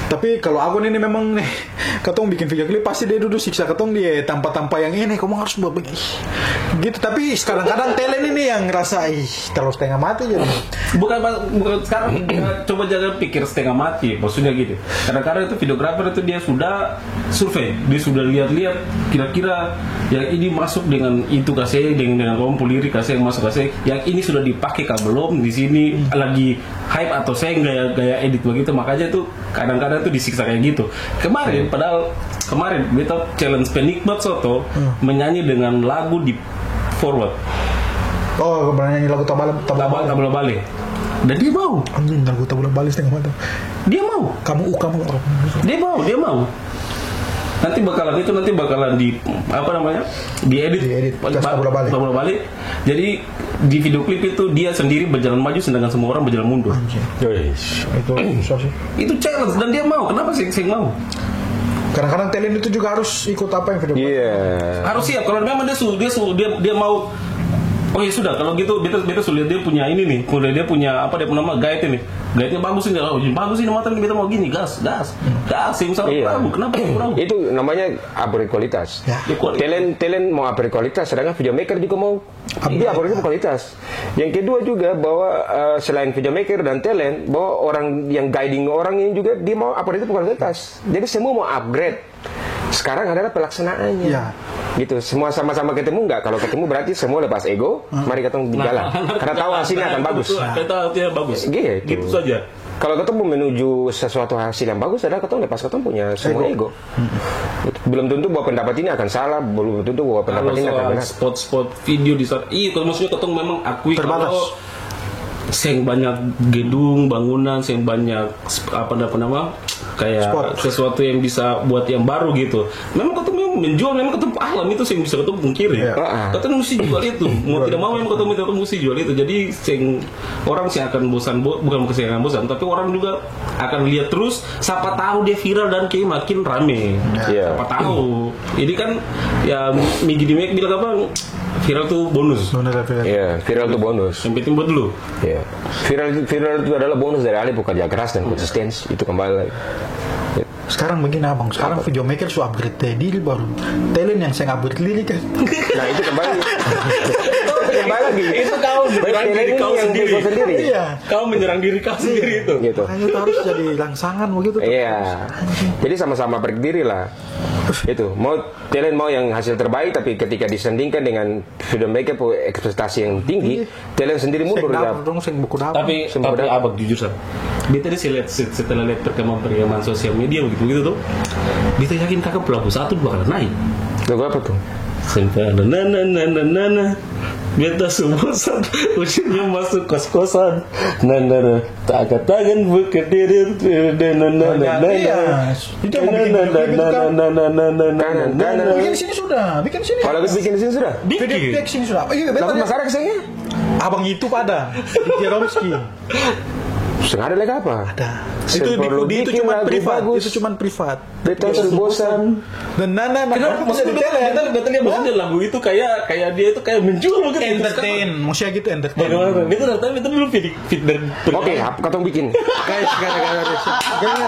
Tapi kalau aku nih, nih memang nih, katong bikin video klip, pasti dia duduk siksa katong di tampa-tampa yang ini, "Kamu harus buat begini." Gitu, tapi kadang-kadang talent ini yang ngerasa, "Ih, terlalu setengah mati," jadi. Bukan, Bang, bukan sekarang, coba jangan pikir setengah mati, maksudnya gini. Kadang-kadang itu videografer itu dia sudah survei, dia sudah lihat-lihat kira-kira yang ini masuk dengan itu ka seng, dengan, dengan kompo lirik ka seng, masuk ka seng, yang ini sudah dipakai ka belum di sini, hmm, lagi hype atau seng gaya, gaya edit begitu, makanya tuh kadang-kadang tuh disiksa kayak gitu. Kemarin, hmm, padahal kemarin beta challenge Penikmat Soto, hmm, menyanyi dengan lagu di Forward. Oh, pernah nyanyi lagu Tabala, Tabala Bale. Tabala Bale. Dan dia mau. Anjing, lagu Tabala Bale setengah mati. Dia mau. Kamu, uh, kamu. Dia mau, dia mau. Nanti bakalan itu, nanti bakalan di, apa namanya, diedit. Diedit. Ba-, kas Tabala Bale. Tabala Bale. Jadi, di video klip itu dia sendiri berjalan maju, sedangkan semua orang berjalan mundur. Anjing. Yois. Itu susah sih. Itu challenge dan dia mau. Kenapa sih, sih mau? Kadang-kadang talent itu juga harus ikut apa yang video klip. Iya. Harus siap. Kalau memang dia su-, dia su-, dia, dia mau, "Oh ya sudah, kalau gitu beta, beta su lihat dia punya ini nih, sudah dia punya apa, dia punya nama, guide ini. Guide-nya bagus ini, oh, bagus ini, mata ini, beta mau gini, gas, gas, gas, yang usah ragu, kenapa sih ragu?" Itu namanya upgrade kualitas. Ya. Dia kualitas. Talent, talent mau upgrade kualitas, sedangkan video maker juga mau. Upgrade. Dia upgrade kualitas. Yang kedua juga bahwa, eh, selain video maker dan talent, bahwa orang yang guiding orang ini juga dia mau upgrade kualitas. Jadi semua mau upgrade. Sekarang adalah pelaksanaannya. Ya. Gitu. Semua sama-sama ketemu nggak? Kalau ketemu berarti semua lepas ego, mari katong jalan. Karena tahu hasilnya akan bagus. Betul, kita tahu hasilnya bagus. Gitu. Gitu saja. Kalau katong mau menuju sesuatu hasil yang bagus, adalah katong lepas katong punya semua ego. Ego. Belum tentu bahwa pendapat ini akan salah, belum tentu bahwa pendapat ini akan benar. Kalau soal spot-spot video di saat, iya, kalau maksudnya katong memang akui kalau seng banyak gedung, bangunan, seng banyak sp-, apa, apa nama, kayak sesuatu yang bisa buat yang baru gitu. Memang katong memang menjual, memang katong ahlam itu seng bisa katong pungkiri. Iya. Heeh. Katong mesti jual itu. Mau tidak mau memang katong, katong mesti jual itu. Jadi seng, orang seng akan bosan, bo-, bukan seng akan bosan, tapi orang juga akan lihat terus. Siapa tahu dia viral dan kayak makin rame. Iya. Siapa tahu. Ini kan, ya, Migi di Mac bilang apa? Viral tuh bonus. Bonus tapi kan. Iya, viral tuh bonus. Yang penting buat dulu. Iya. Viral itu, viral itu adalah bonus dari ahli pung kerja keras dan konsistensi. Itu kembali lagi. Sekarang begini, Abang, sekarang video maker su upgrade diri, baru talent yang seng upgrade diri kan. Nah, itu kembali. Kembali lagi. Itu kau menyerang diri kau sendiri. Iya. Kau menyerang diri kau sendiri itu. Gitu. Makanya itu harus jadi rangsangan begitu tuh. Iya. Jadi sama-sama upgrade diri lah. Itu, mau talent mau yang hasil terbaik, tapi ketika disandingkan dengan video maker pung ekspektasi yang tinggi, talent sendiri mundur. Seng dapa dong, seng buku dapa. Tapi, tapi Abang jujur sa, beta tadi saya lihat, se-, setelah lihat perkembangan-perkembangan sosial media begitu-begitu tuh, beta yakin kaka pelaku satu bakalan naik. Lagu apa tuh? Sampai ada nana, nana, nana. Beta su bosan, ujungnya masuk kos-kosan. Nana, nana. Takat tangan buka diri. Nana, nana, nana. Iya. Itu yang mau bikin video klip itu kan. Kanan, kanan. Bikin sini sudah, bikin sini. Kalau habis bikin di sini sudah? Bikin. Video klip sini sudah. Iya, betul. Lagu Mas Arak sini? Abang itu pada di Jeromski. Seng ada lagi apa? Ada. Itu di, di, itu cuman privat. Itu cuman privat. Beta su bosan. Dan nana, nana. Kenapa? Maksudnya, beta, beta lihat, maksudnya lagu itu kayak, kayak dia itu kayak menjual gitu. Entertain, maksudnya gitu, entertain. Bagaimana? Beta dari tadi, beta dulu feed, feed dari. Oke, katong bikin. Guys, gara-gara ada si-,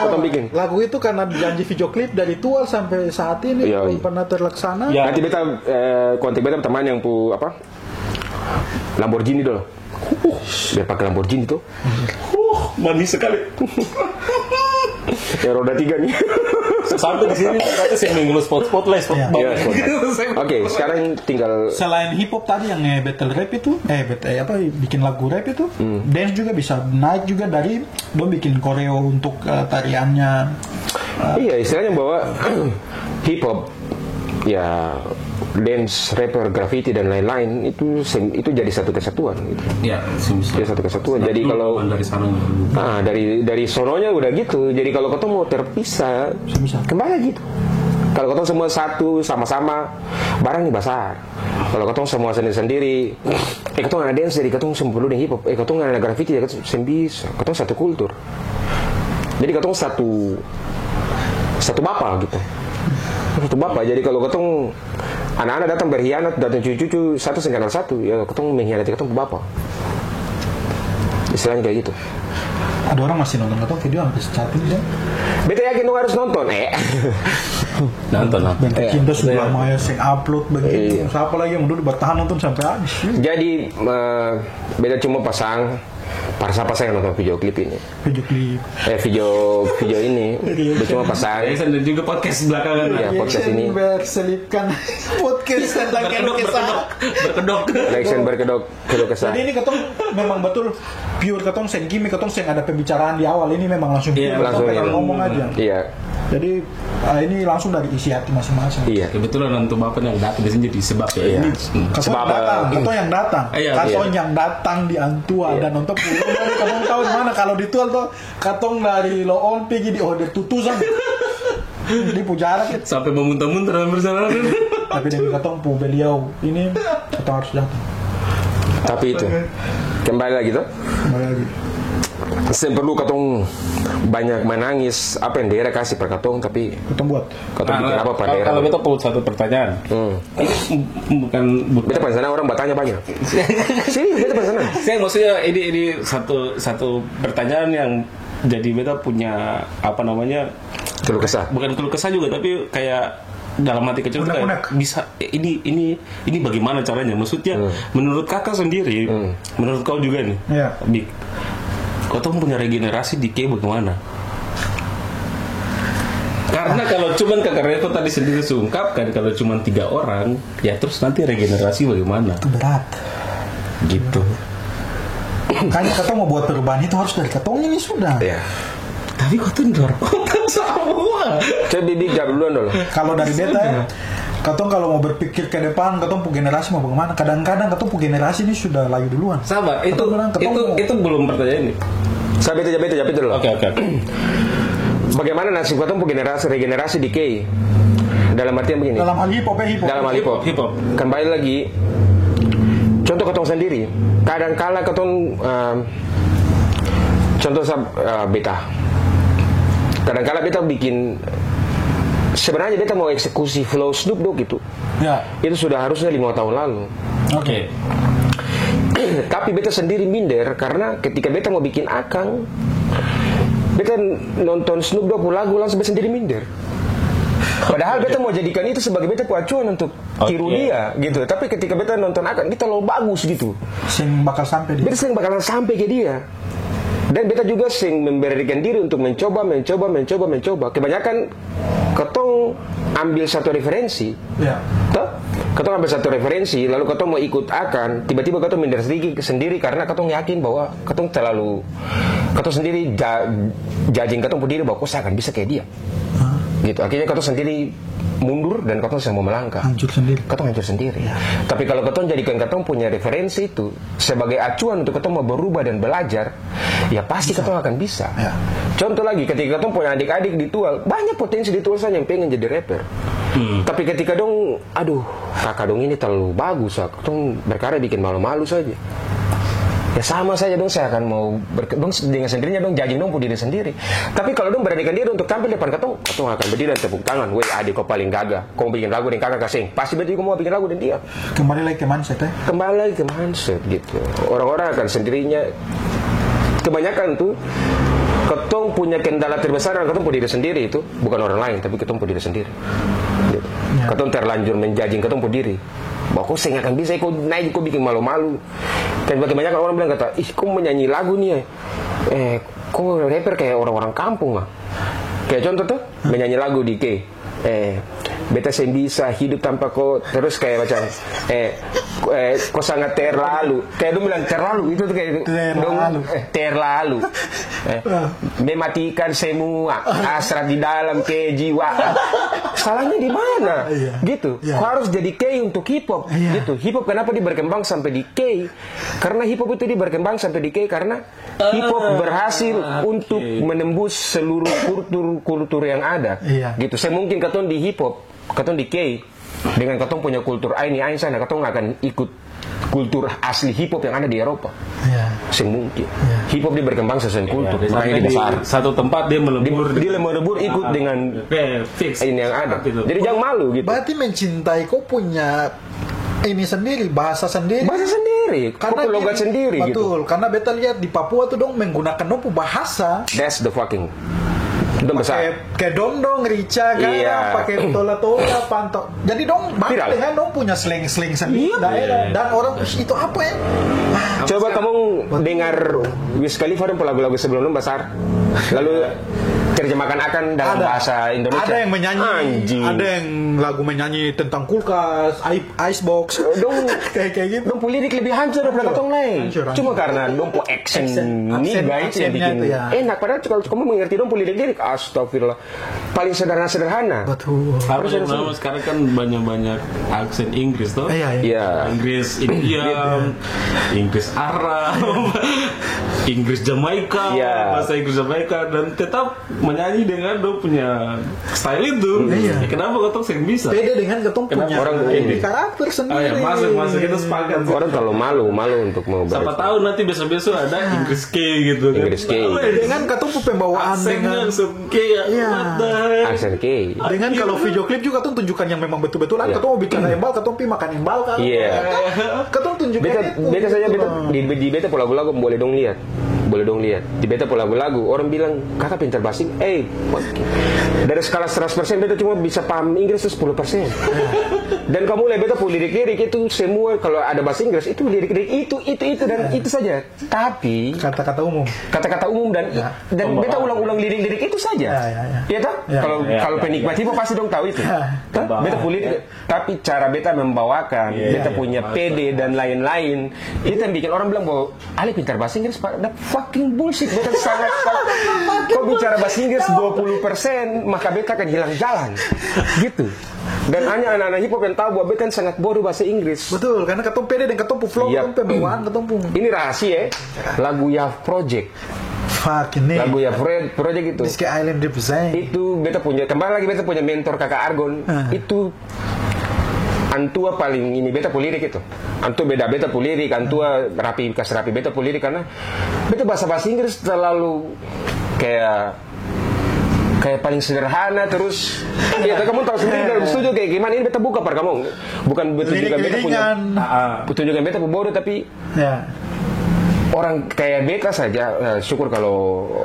katong bikin. Lagu itu karena janji video klip dari tual sampai saat ini belum pernah terlaksana. Iya. Nanti beta, eh, kontak beta teman yang pu apa? Lamborghini dolo. Biar pake Lamborghini to. Huh, manis sekali. Yang roda tiga nih. Sampai di sini, berarti saya minggu spot-spot lah, spot. Iya. Iya, spot. Oke, sekarang tinggal. Selain hip hop tadi yang, eh, battle rap itu, eh, bat-, eh, apa, bikin lagu rap itu, dance juga bisa naik juga dari dong bikin koreo untuk, eh, tariannya. Iya, istilahnya bahwa hip hop, ya, dance, rapper, graffiti, dan lain-lain, itu sem-, itu jadi satu kesatuan, gitu. Ya, satu kesatuan. Jadi kalau dari sana, ah, dari, dari sononya udah gitu. Jadi kalau katong mau terpisah, kembali gitu. Kalau katong semua satu, sama-sama, barang nih basar. Kalau katong semua sendiri-sendiri, eh, katong anak dance, jadi katong seng perlu deng hip hop. Eh, katong anak graffiti, jadi katong seng bisa. Katong satu kultur. Jadi katong satu, satu bapa gitu. Satu bapa. Jadi kalau katong anak-anak datang berkhianat, datang cucu-cucu, satu seng kenal satu, ya katong mengkhianati katong pung bapa. Istilahnya kayak gitu. Ada orang masih nonton katong video sampai saat ini, ya? Beta yakin dong harus nonton, eh. Nonton lah. Benta Cinta sudah lama ya seng upload begini. Iya. Siapa lagi yang dulu bertahan nonton sampai habis? Jadi, eh, beta cuma pasang, para sapa saya nonton video klip ini. Video klip. Eh, video, video ini. Beta cuma pasang. Reaction dan juga podcast belakangan. Iya, podcast ini. Berselipkan. Podcast tentang berkedok, berkedok, berkedok. Reaction berkedok. Keluh kesah. Jadi ini katong memang betul pure, katong seng gimmick, katong seng ada pembicaraan di awal. Ini memang langsung pure, langsung katong pengen ngomong aja. Iya. Jadi, ah, ini langsung dari isi hati masing-masing. Iya. Kebetulan antua bapa yang datang di sini jadi sebab ya. Iya. Ini, hmm. Katong yang datang, katong yang datang. Iya, iya. Katong yang datang di antua dan nonton pulang, katong tahu di mana. Kalau di tual tuh, katong dari Loon pigi di Order Tutu sana. Dia pung jarak ya. Sampai memuntah-muntah dalam perjalanan. Tapi dari katong pung beliau ini, katong harus datang. Tapi itu, kembali lagi tuh. Kembali lagi. Seng perlu katong banyak menangis apa yang daerah kasih per katong, tapi katong buat. Katong bikin apa per daerah. Kalau beta pung satu pertanyaan. Hmm. Ini bukan, bukan. Beta pernah sana orang bertanya banyak. Serius, beta pernah sana. Saya maksudnya ini, ini satu, satu pertanyaan yang jadi beta punya, apa namanya, keluh kesah. Bukan keluh kesah juga, tapi kayak dalam hati kecil tuh kayak bisa, eh, ini, ini, ini bagaimana caranya? Maksudnya, menurut kakak sendiri, menurut kau juga nih, Big, katong punya regenerasi di K bagaimana? Karena kalau cuman kakak Revo tadi sendiri su ungkapkan, kalau cuman tiga orang, ya terus nanti regenerasi bagaimana? Itu berat. Gitu. Makanya katong mau buat perubahan itu harus dari katong ini sudah. Iya. Tapi katong di luar kota semua. Coba Bibi jawab duluan dulu. Kalau dari beta ya, katong kalau mau berpikir ke depan, katong pung generasi mau bagaimana? Kadang-kadang katong pung generasi ini sudah layu duluan. Sabar, itu, itu belum pertanyaan ini. Saya beta, beta jawab itu dulu. Oke, oke, oke. Bagaimana nasib katong pung generasi, regenerasi di K? Dalam artian begini. Dalam hal hip hop ya, hip hop. Dalam hal hip hop. Hip hop. Kembali lagi, contoh katong sendiri. Kadang kala katong, ehm, contoh sa-, eh, beta. Kadang kala beta bikin, sebenarnya beta mau eksekusi flow Snoop Dogg itu. Ya. Itu sudah harusnya lima tahun lalu. Oke. Tapi beta sendiri minder karna ketika beta mo bikin akang, beta nonton Snoop Dogg pung lagu, langsung beta sendiri minder. Padahal beta mo jadikan itu sebagai beta pung acuan untuk tiru dia, gitu. Tapi ketika beta nonton akang, dia terlalu bagus, gitu. Seng bakal sampe di Beta seng bakalan sampe ke dia. Dan beta juga seng memberanikan diri untuk mencoba, mencoba, mencoba, mencoba. Kebanyakan katong ambil satu referensi, Ya. toh? Katong ambil satu referensi, lalu katong mau ikut akan, tiba-tiba katong minder sedikit sendiri karena katong yakin bahwa katong terlalu, katong sendiri ja-, judging katong pung diri bahwa, "Kok saya akan bisa kayak dia?" Hah? Gitu. Akhirnya katong sendiri mundur dan katong seng mau melangkah. Hancur sendiri. Katong hancur sendiri. Ya. Tapi kalau katong jadikan katong punya referensi itu sebagai acuan untuk katong mau berubah dan belajar, ya pasti katong akan bisa. Ya. Contoh lagi, ketika katong punya adik-adik di Tual, banyak potensi di Tual sana yang pengen jadi rapper. Hmm. Tapi ketika dong, "Aduh, kaka dong ini terlalu bagus, ah, katong berkarya bikin malu-malu saja." Ya sama saja dong, saya akan mau ber-, dong dengan sendirinya dong judging dong pung diri sendiri. Tapi kalau dong beranikan diri untuk tampil depan katong, katong akan berdiri dan tepuk tangan, "Weh, adik, kau paling gagah. Kau bikin lagu deng kaka kaseng. Pasti beta juga mau bikin lagu deng dia." Kembali lagi ke mindset, eh? Kembali lagi ke mindset, gitu. Orang-orang akan sendirinya, kebanyakan tuh, katong punya kendala terbesar adalah katong pung diri sendiri itu, bukan orang lain, tapi katong pung diri sendiri. Gitu. Ya. Katong terlanjur menjudging katong pung diri. Bahwa kau seng akan bisa, kau naik, kau bikin malu-malu. Dan kebanyakan orang bilang kata, "Ih, kau menyanyi lagu nih, eh, kau rapper kayak orang-orang kampung, ah." Kayak contoh tuh, menyanyi lagu di K. Eh, beta seng bisa hidup tanpa ko, terus kayak macam, eh, ko-, eh, ko sangat terlalu. Kayak dong bilang terlalu, itu tuh kayak dong, Terlalu. eh, terlalu. Eh, Ah. mematikan semua hasrat di dalam kejiwaan. Salahnya di mana? Iya. Gitu. Iya. Ko harus jadi K untuk hip hop. Iya. Gitu. Hip hop kenapa dia berkembang sampai di K? Karena hip hop itu dia berkembang sampai di K karena hip hop Ah, berhasil oke. untuk menembus seluruh kultur-kultur yang ada. Iya. Gitu. Saya mungkin katong di hip hop, katong di K, dengan katong punya kultur ain, ain sana, katong akan ikut kultur asli hip hop yang ada di Eropa. Iya. Seng mungkin. Iya. Hip hop dia berkembang sesuai Iya, kultur, dia makanya sampai dia di besar. satu tempat dia melebur. Dia, dia melebur ikut Ah, dengan oke, fix. ini yang ada. Sepakat itu. Jadi jangan malu gitu. Berarti mencintai ko punya ini sendiri, bahasa sendiri. Bahasa sendiri, Karena pukul logat gini, sendiri gitu. betul, karena beta lihat di Papua tuh dong menggunakan dong pung bahasa. That's the fucking. Dong besar. Kayak, kayak dondong, rica, garang, Iya. pakai tola-tola, pantau. Jadi dong bangga Viral. dengan dong punya slang-slang sendiri Iya. daerah. Dan orang, "Ih, itu apa ya?" Ah, Coba kamu dengar Wiz Khalifa dong pung lagu-lagu sebelum dong besar. Lalu terjemahkan akan dalam Ada. bahasa Indonesia. Ada yang menyanyi, Anjing. ada yang lagu menyanyi tentang kulkas, aib Icebox. Dong, Kayak, kayak gitu. dong pung lirik lebih hancur daripada Hancur. katong lain. Hancur, hancur. Cuma karena dong pun accent Accent, nih, accent, guys, yang accentnya bikin itu ya. enak. Padahal kalau kamu mengerti dong pun lirik-lirik, astagfirullah. Paling sederhana-sederhana. Betul. Apa Harus yang ada nama semua. sekarang kan banyak-banyak aksen Inggris, toh? Iya, iya. Iya. Inggris India, Inggris Arab, Inggris Jamaika, Iya. bahasa Inggris Jamaika, dan tetap menyanyi dengan dong punya style itu. Iya. Ya, kenapa katong seng bisa? Beda dengan katong Kenapa punya orang ini? karakter Ah, ya, sendiri. masuk, masuk. Kita sepakat sih. Orang terlalu malu, malu untuk mau Siapa beres. tahu nanti besok-besok ada Inggris K gitu kan. Inggris K. Apa ya? Dengan katong pun pembawaan Aksennya dengan langsung kayak, Iya. what the heck? Aksen K. Dengan kalau video klip juga katong tunjukkan yang memang betul-betul, Iya. katong mau bicara embal, katong pi makan embal kan. Iya. Katong tunjukkan Beta, itu beta saja, gitu beta, loh. di, di beta pung lagu-lagu boleh dong lihat. Boleh dong lihat. Di beta pung lagu-lagu, orang bilang, "Kaka pintar bahasa Ing-," eh, dari skala seratus persen, beta cuma bisa paham Inggris tuh sepuluh persen. Dan kamu lihat beta pung lirik-lirik itu semua, kalau ada bahasa Inggris, itu lirik-lirik itu, itu, itu, dan Iya. itu saja. Tapi Kata-kata umum. kata-kata umum dan, Ya. dan beta Pembawaan. ulang-ulang lirik-lirik itu saja. Ya, ya, ya. Iya toh? Ya. Kalau, Ya, kalau ya, penikmat ya. hip hop pasti dong tahu itu. Ya. Toh? Pembawaan. Beta pung lirik, Ya. tapi cara beta membawakan, Iya, beta iya, punya iya. pede dan lain-lain, itu yang bikin orang bilang bahwa Ale pintar bahasa Inggris, Pak. That fucking bullshit. Beta sangat, kau bicara bahasa Inggris dua puluh persen, maka beta akan hilang jalan. Gitu. Dan hanya anak-anak hip hop yang tahu bahwa beta sangat bodoh bahasa Inggris. Betul, karena katong pede deng katong pung flow, Yap. katong pung bawaan, katong pung Ini rahasia, eh. Lagu Yav Project. Fuck, ini. Lagu Yav Pro-, Project itu. Biscuit Island represent. Itu beta punya, kembali lagi beta punya mentor Kaka Argon. Ah. Itu antua paling ini beta pung lirik itu. Antua beda beta pung lirik, antua rapi, kas rapi beta pung lirik karena beta bahasa, bahasa Inggris terlalu kayak kaya paling sederhana, terus, iya, tapi kamong tau sendiri dalam studio kaya gimana, ini beta buka par kamong. Bukan betul juga beta punya, lirik-liringan. Ah, ah. Betul juga beta bodoh, tapi Ya. Orang kaya beta saja, eh, syukur kalo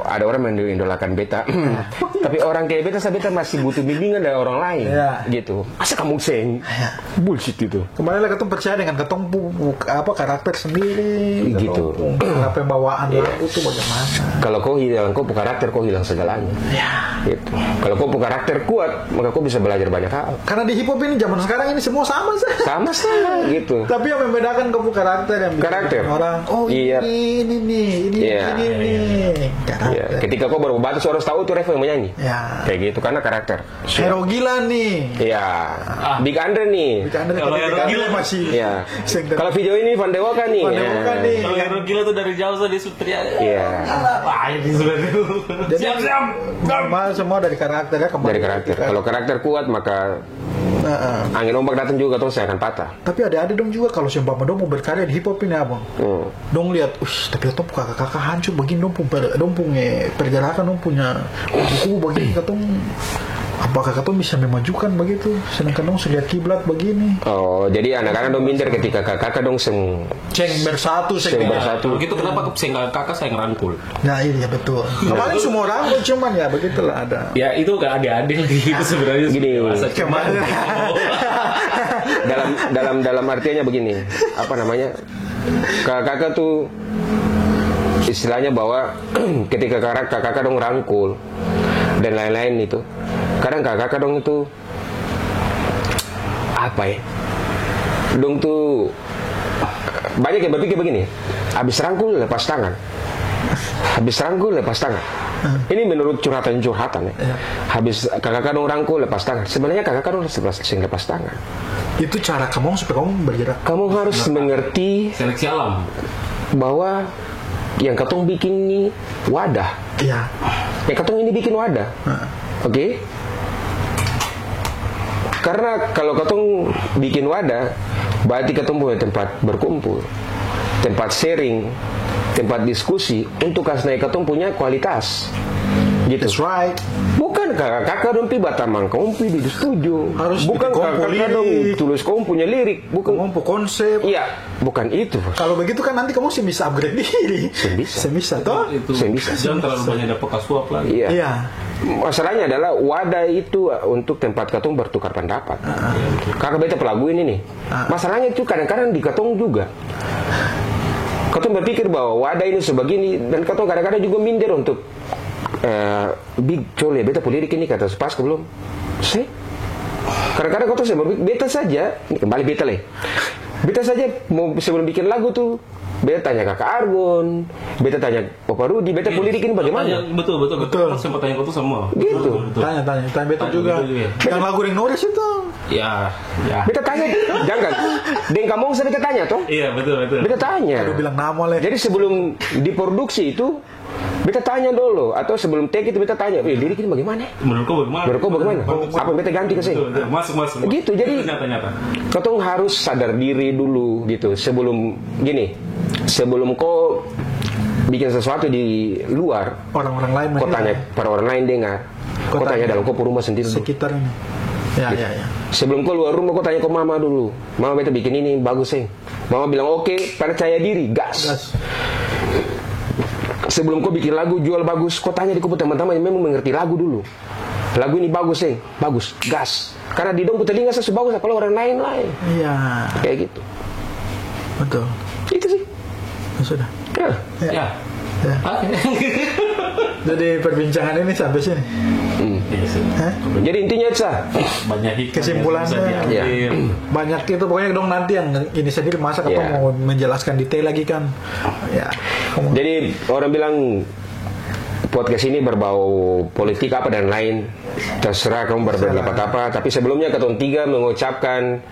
ada orang mengidolakan beta. Ya. Tapi orang kaya beta saja, beta masih butuh bimbingan dari orang lain, ya, gitu. Masa kamong seng? Ya. Bullshit itu. Kembali lagi, katong percaya dengan katong pu-, pu-, apa, karakter sendiri, gitu, katong pu-, cara pembawaan, iya, lagu tuh bagaimana. Kalo kau hilang kau pu karakter, kau hilang segalanya. Ya. Gitu. Kalo kau pu karakter kuat, maka kau bisa belajar banyak hal. Karena di hip hop ini zaman sekarang ini semua sama saja. Sama saja, gitu. Tapi yang membedakan kau pu karakter yang bikin orang, "Oh, iya, ini, ini nih, ini, iya, ini nih." Iya. Karakter. Ketika kau baru batas, orang tahu tuh Revo yang menyanyi. Ya. Kayak gitu, karena karakter. Hero gila nih. Iya. Ah. Big Andre nih. Big Andre. Kalau tapi Hero Big Andre gila masih, iya, seng ter- Kalau video ini Van Dewa kan nih. Van Dewa kan nih. Kalau Hero gila tuh dari jauh saja dia sudah teriak. Iya. Wah, ini sudah. Jadi, siap, siap. Semua, semua dari karakter ya, kembali dari karakter. Kalau karakter kuat, maka, heeh, angin ombak datang juga, katong seng akan patah. Tapi ade-ade dong juga kalau seumpama dong mau berkarya di hip hop ini, Abang. Hmm. Dong lihat, "Ush, tapi katong pung kaka-kaka hancur begini, dong pung per-, dong pung, eh, pergerakan, dong punya kubu-kubu begini, katong, apakah katong bisa memajukan begitu? Sedangkan dong su lihat kiblat begini." Oh, jadi anak-anak dong minder ketika kaka-kaka dong seng, seng bersatu, seng bersatu. Kalau gitu, kenapa seng kaka-kaka seng rangkul? Nah, iya, betul. Nah. Paling semua orang, cuman ya begitulah ada. Ya, itu kan ade-ade lagi, itu sebenarnya gini, sudah dewasa, cuman dalam, dalam, dalam artiannya begini, apa namanya, kakak-kakak tuh istilahnya bahwa ketika kakak-kakak dong rangkul dan lain-lain itu, kadang kakak-kakak dong itu apa ya? Dong tuh banyak yang berpikir begini, "Habis rangkul, lepas tangan. Habis rangkul, lepas tangan." Hmm. Ini menurut curhatan-curhatan, ya. Ya. Habis kakak dong rangkul, lepas tangan. Sebenarnya kakak dong lepas, seng lepas tangan. Itu cara kamong supaya kamong bergerak. Kamong harus mengerti seleksi alam bahwa yang katong bikin ini wadah. Iya. Yang katong ini bikin wadah. Heeh. Oke? Karena kalau katong bikin wadah, berarti katong punya tempat berkumpul, tempat sharing, tempat diskusi untuk kas naik katong punya kualitas. Gitu. That's right. Bukan kakak-kakak dong pi batamang kong pi di studio. Harus bikin kong punya lirik. Bukan kakak-kakak dong tulis kong punya lirik. Bukan. Kong pung konsep. Iya. Bukan itu, Bos. Kalau begitu kan nanti kamu seng bisa upgrade diri. Seng bisa. Seng bisa, toh? Itu. Seng bisa. Jangan terlalu banyak dapat kasuap lagi. Iya. Iya. Masalahnya adalah wadah itu, uh, untuk tempat katong bertukar pendapat. Ah. Kaka beta pe lagu ini nih. Ah. Masalahnya itu kadang-kadang di katong juga. Katong berpikir bahwa wadah ini sebegini, dan katong kadang-kadang juga minder untuk, eh, Big, coba lia beta pung lirik ini, kata su pas ka belum? Se? Kadang-kadang katong seng berpikir, beta saja, ini kembali beta lai. Beta saja mau sebelum bikin lagu tuh, beta tanya Kaka Argon, beta tanya Papa Rudi, beta pung lirik ini bagaimana? Tanya, betul, betul, betul. Betul. Sempat tanya katong semua. Gitu. Betul, betul. Tanya, tanya, tanya beta juga. Tanya beta juga. Yang lagu deng Noris itu. Ya, ya. Beta tanya, jangan. Deng kamong sa beta tanya, toh? Iya, betul, betul. Beta tanya. Aduh, bilang nama, le. Jadi sebelum diproduksi itu, beta tanya dolo, atau sebelum take itu beta tanya, "Eh, lirik ini bagaimana? Menurut kau bagaimana?" Menurut kau bagaimana? Betul, betul. Apa yang beta ganti ka seng? Betul, betul. Masuk, masuk, masuk. Gitu, jadi nyata, nyata. Katong harus sadar diri dulu, gitu. Sebelum, gini, sebelum ko bikin sesuatu di luar, orang-orang lain ko tanya par orang lain dengar. Ko tanya dalam ko pung rumah sendiri dulu. Sekitar ini. Ya, gitu. Ya, ya. Sebelum ko luar rumah, ko tanya ko mama dulu. "Mama, beta bikin ini bagus, seng?" Mama bilang, "Oke, percaya diri, gas." Gas. Sebelum ko bikin lagu, jual bagus, ko tanya di ko pung teman-teman yang memang mengerti lagu dulu. "Lagu ini bagus, seng?" "Bagus, gas." Karena di dong pung telinga sa su bagus, apalagi orang lain-lain. Iya. Kayak gitu. Betul. Itu sih. Ya sudah. Ya. Ya. Ya. Oke. Jadi perbincangan ini sampai sini. Hmm. Iya sih. Hah? Jadi intinya, Sa, banyak hikmah yang bisa diambil. Kesimpulannya, iya, banyak itu, pokoknya dong nanti yang ini sendiri, masa katong mau menjelaskan detail lagi kan. Ya. Jadi orang bilang podcast ini berbau politik apa dan lain, terserah kamu berpendapat apa. Terserah. Tapi sebelumnya katong tiga mengucapkan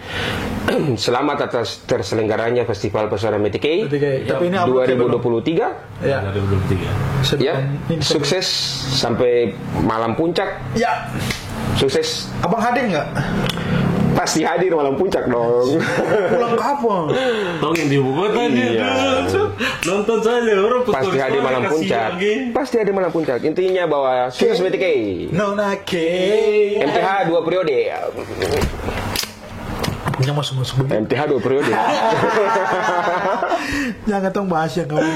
selamat atas terselenggaranya Festival Pesona Metikei, Metikei. Tapi ini upload dua ribu dua puluh tiga. Ya. Dua ribu dua puluh tiga. Ya. Sebelum ini, sebelum sukses sampai malam puncak. Ya. Sukses. Abang hadir nggak? Pasti hadir malam puncak dong. Pulang kapan? Tong yang di ibu kota dia. Iya. Nonton saja, orang. Pasti hadir malam puncak. Pasti hadir malam puncak. Intinya bahwa sukses B T K. Nona K. M T H dua periode. Punya masuk-masuk begitu. M T H dua periode. Jangan tong bahas yang kawan.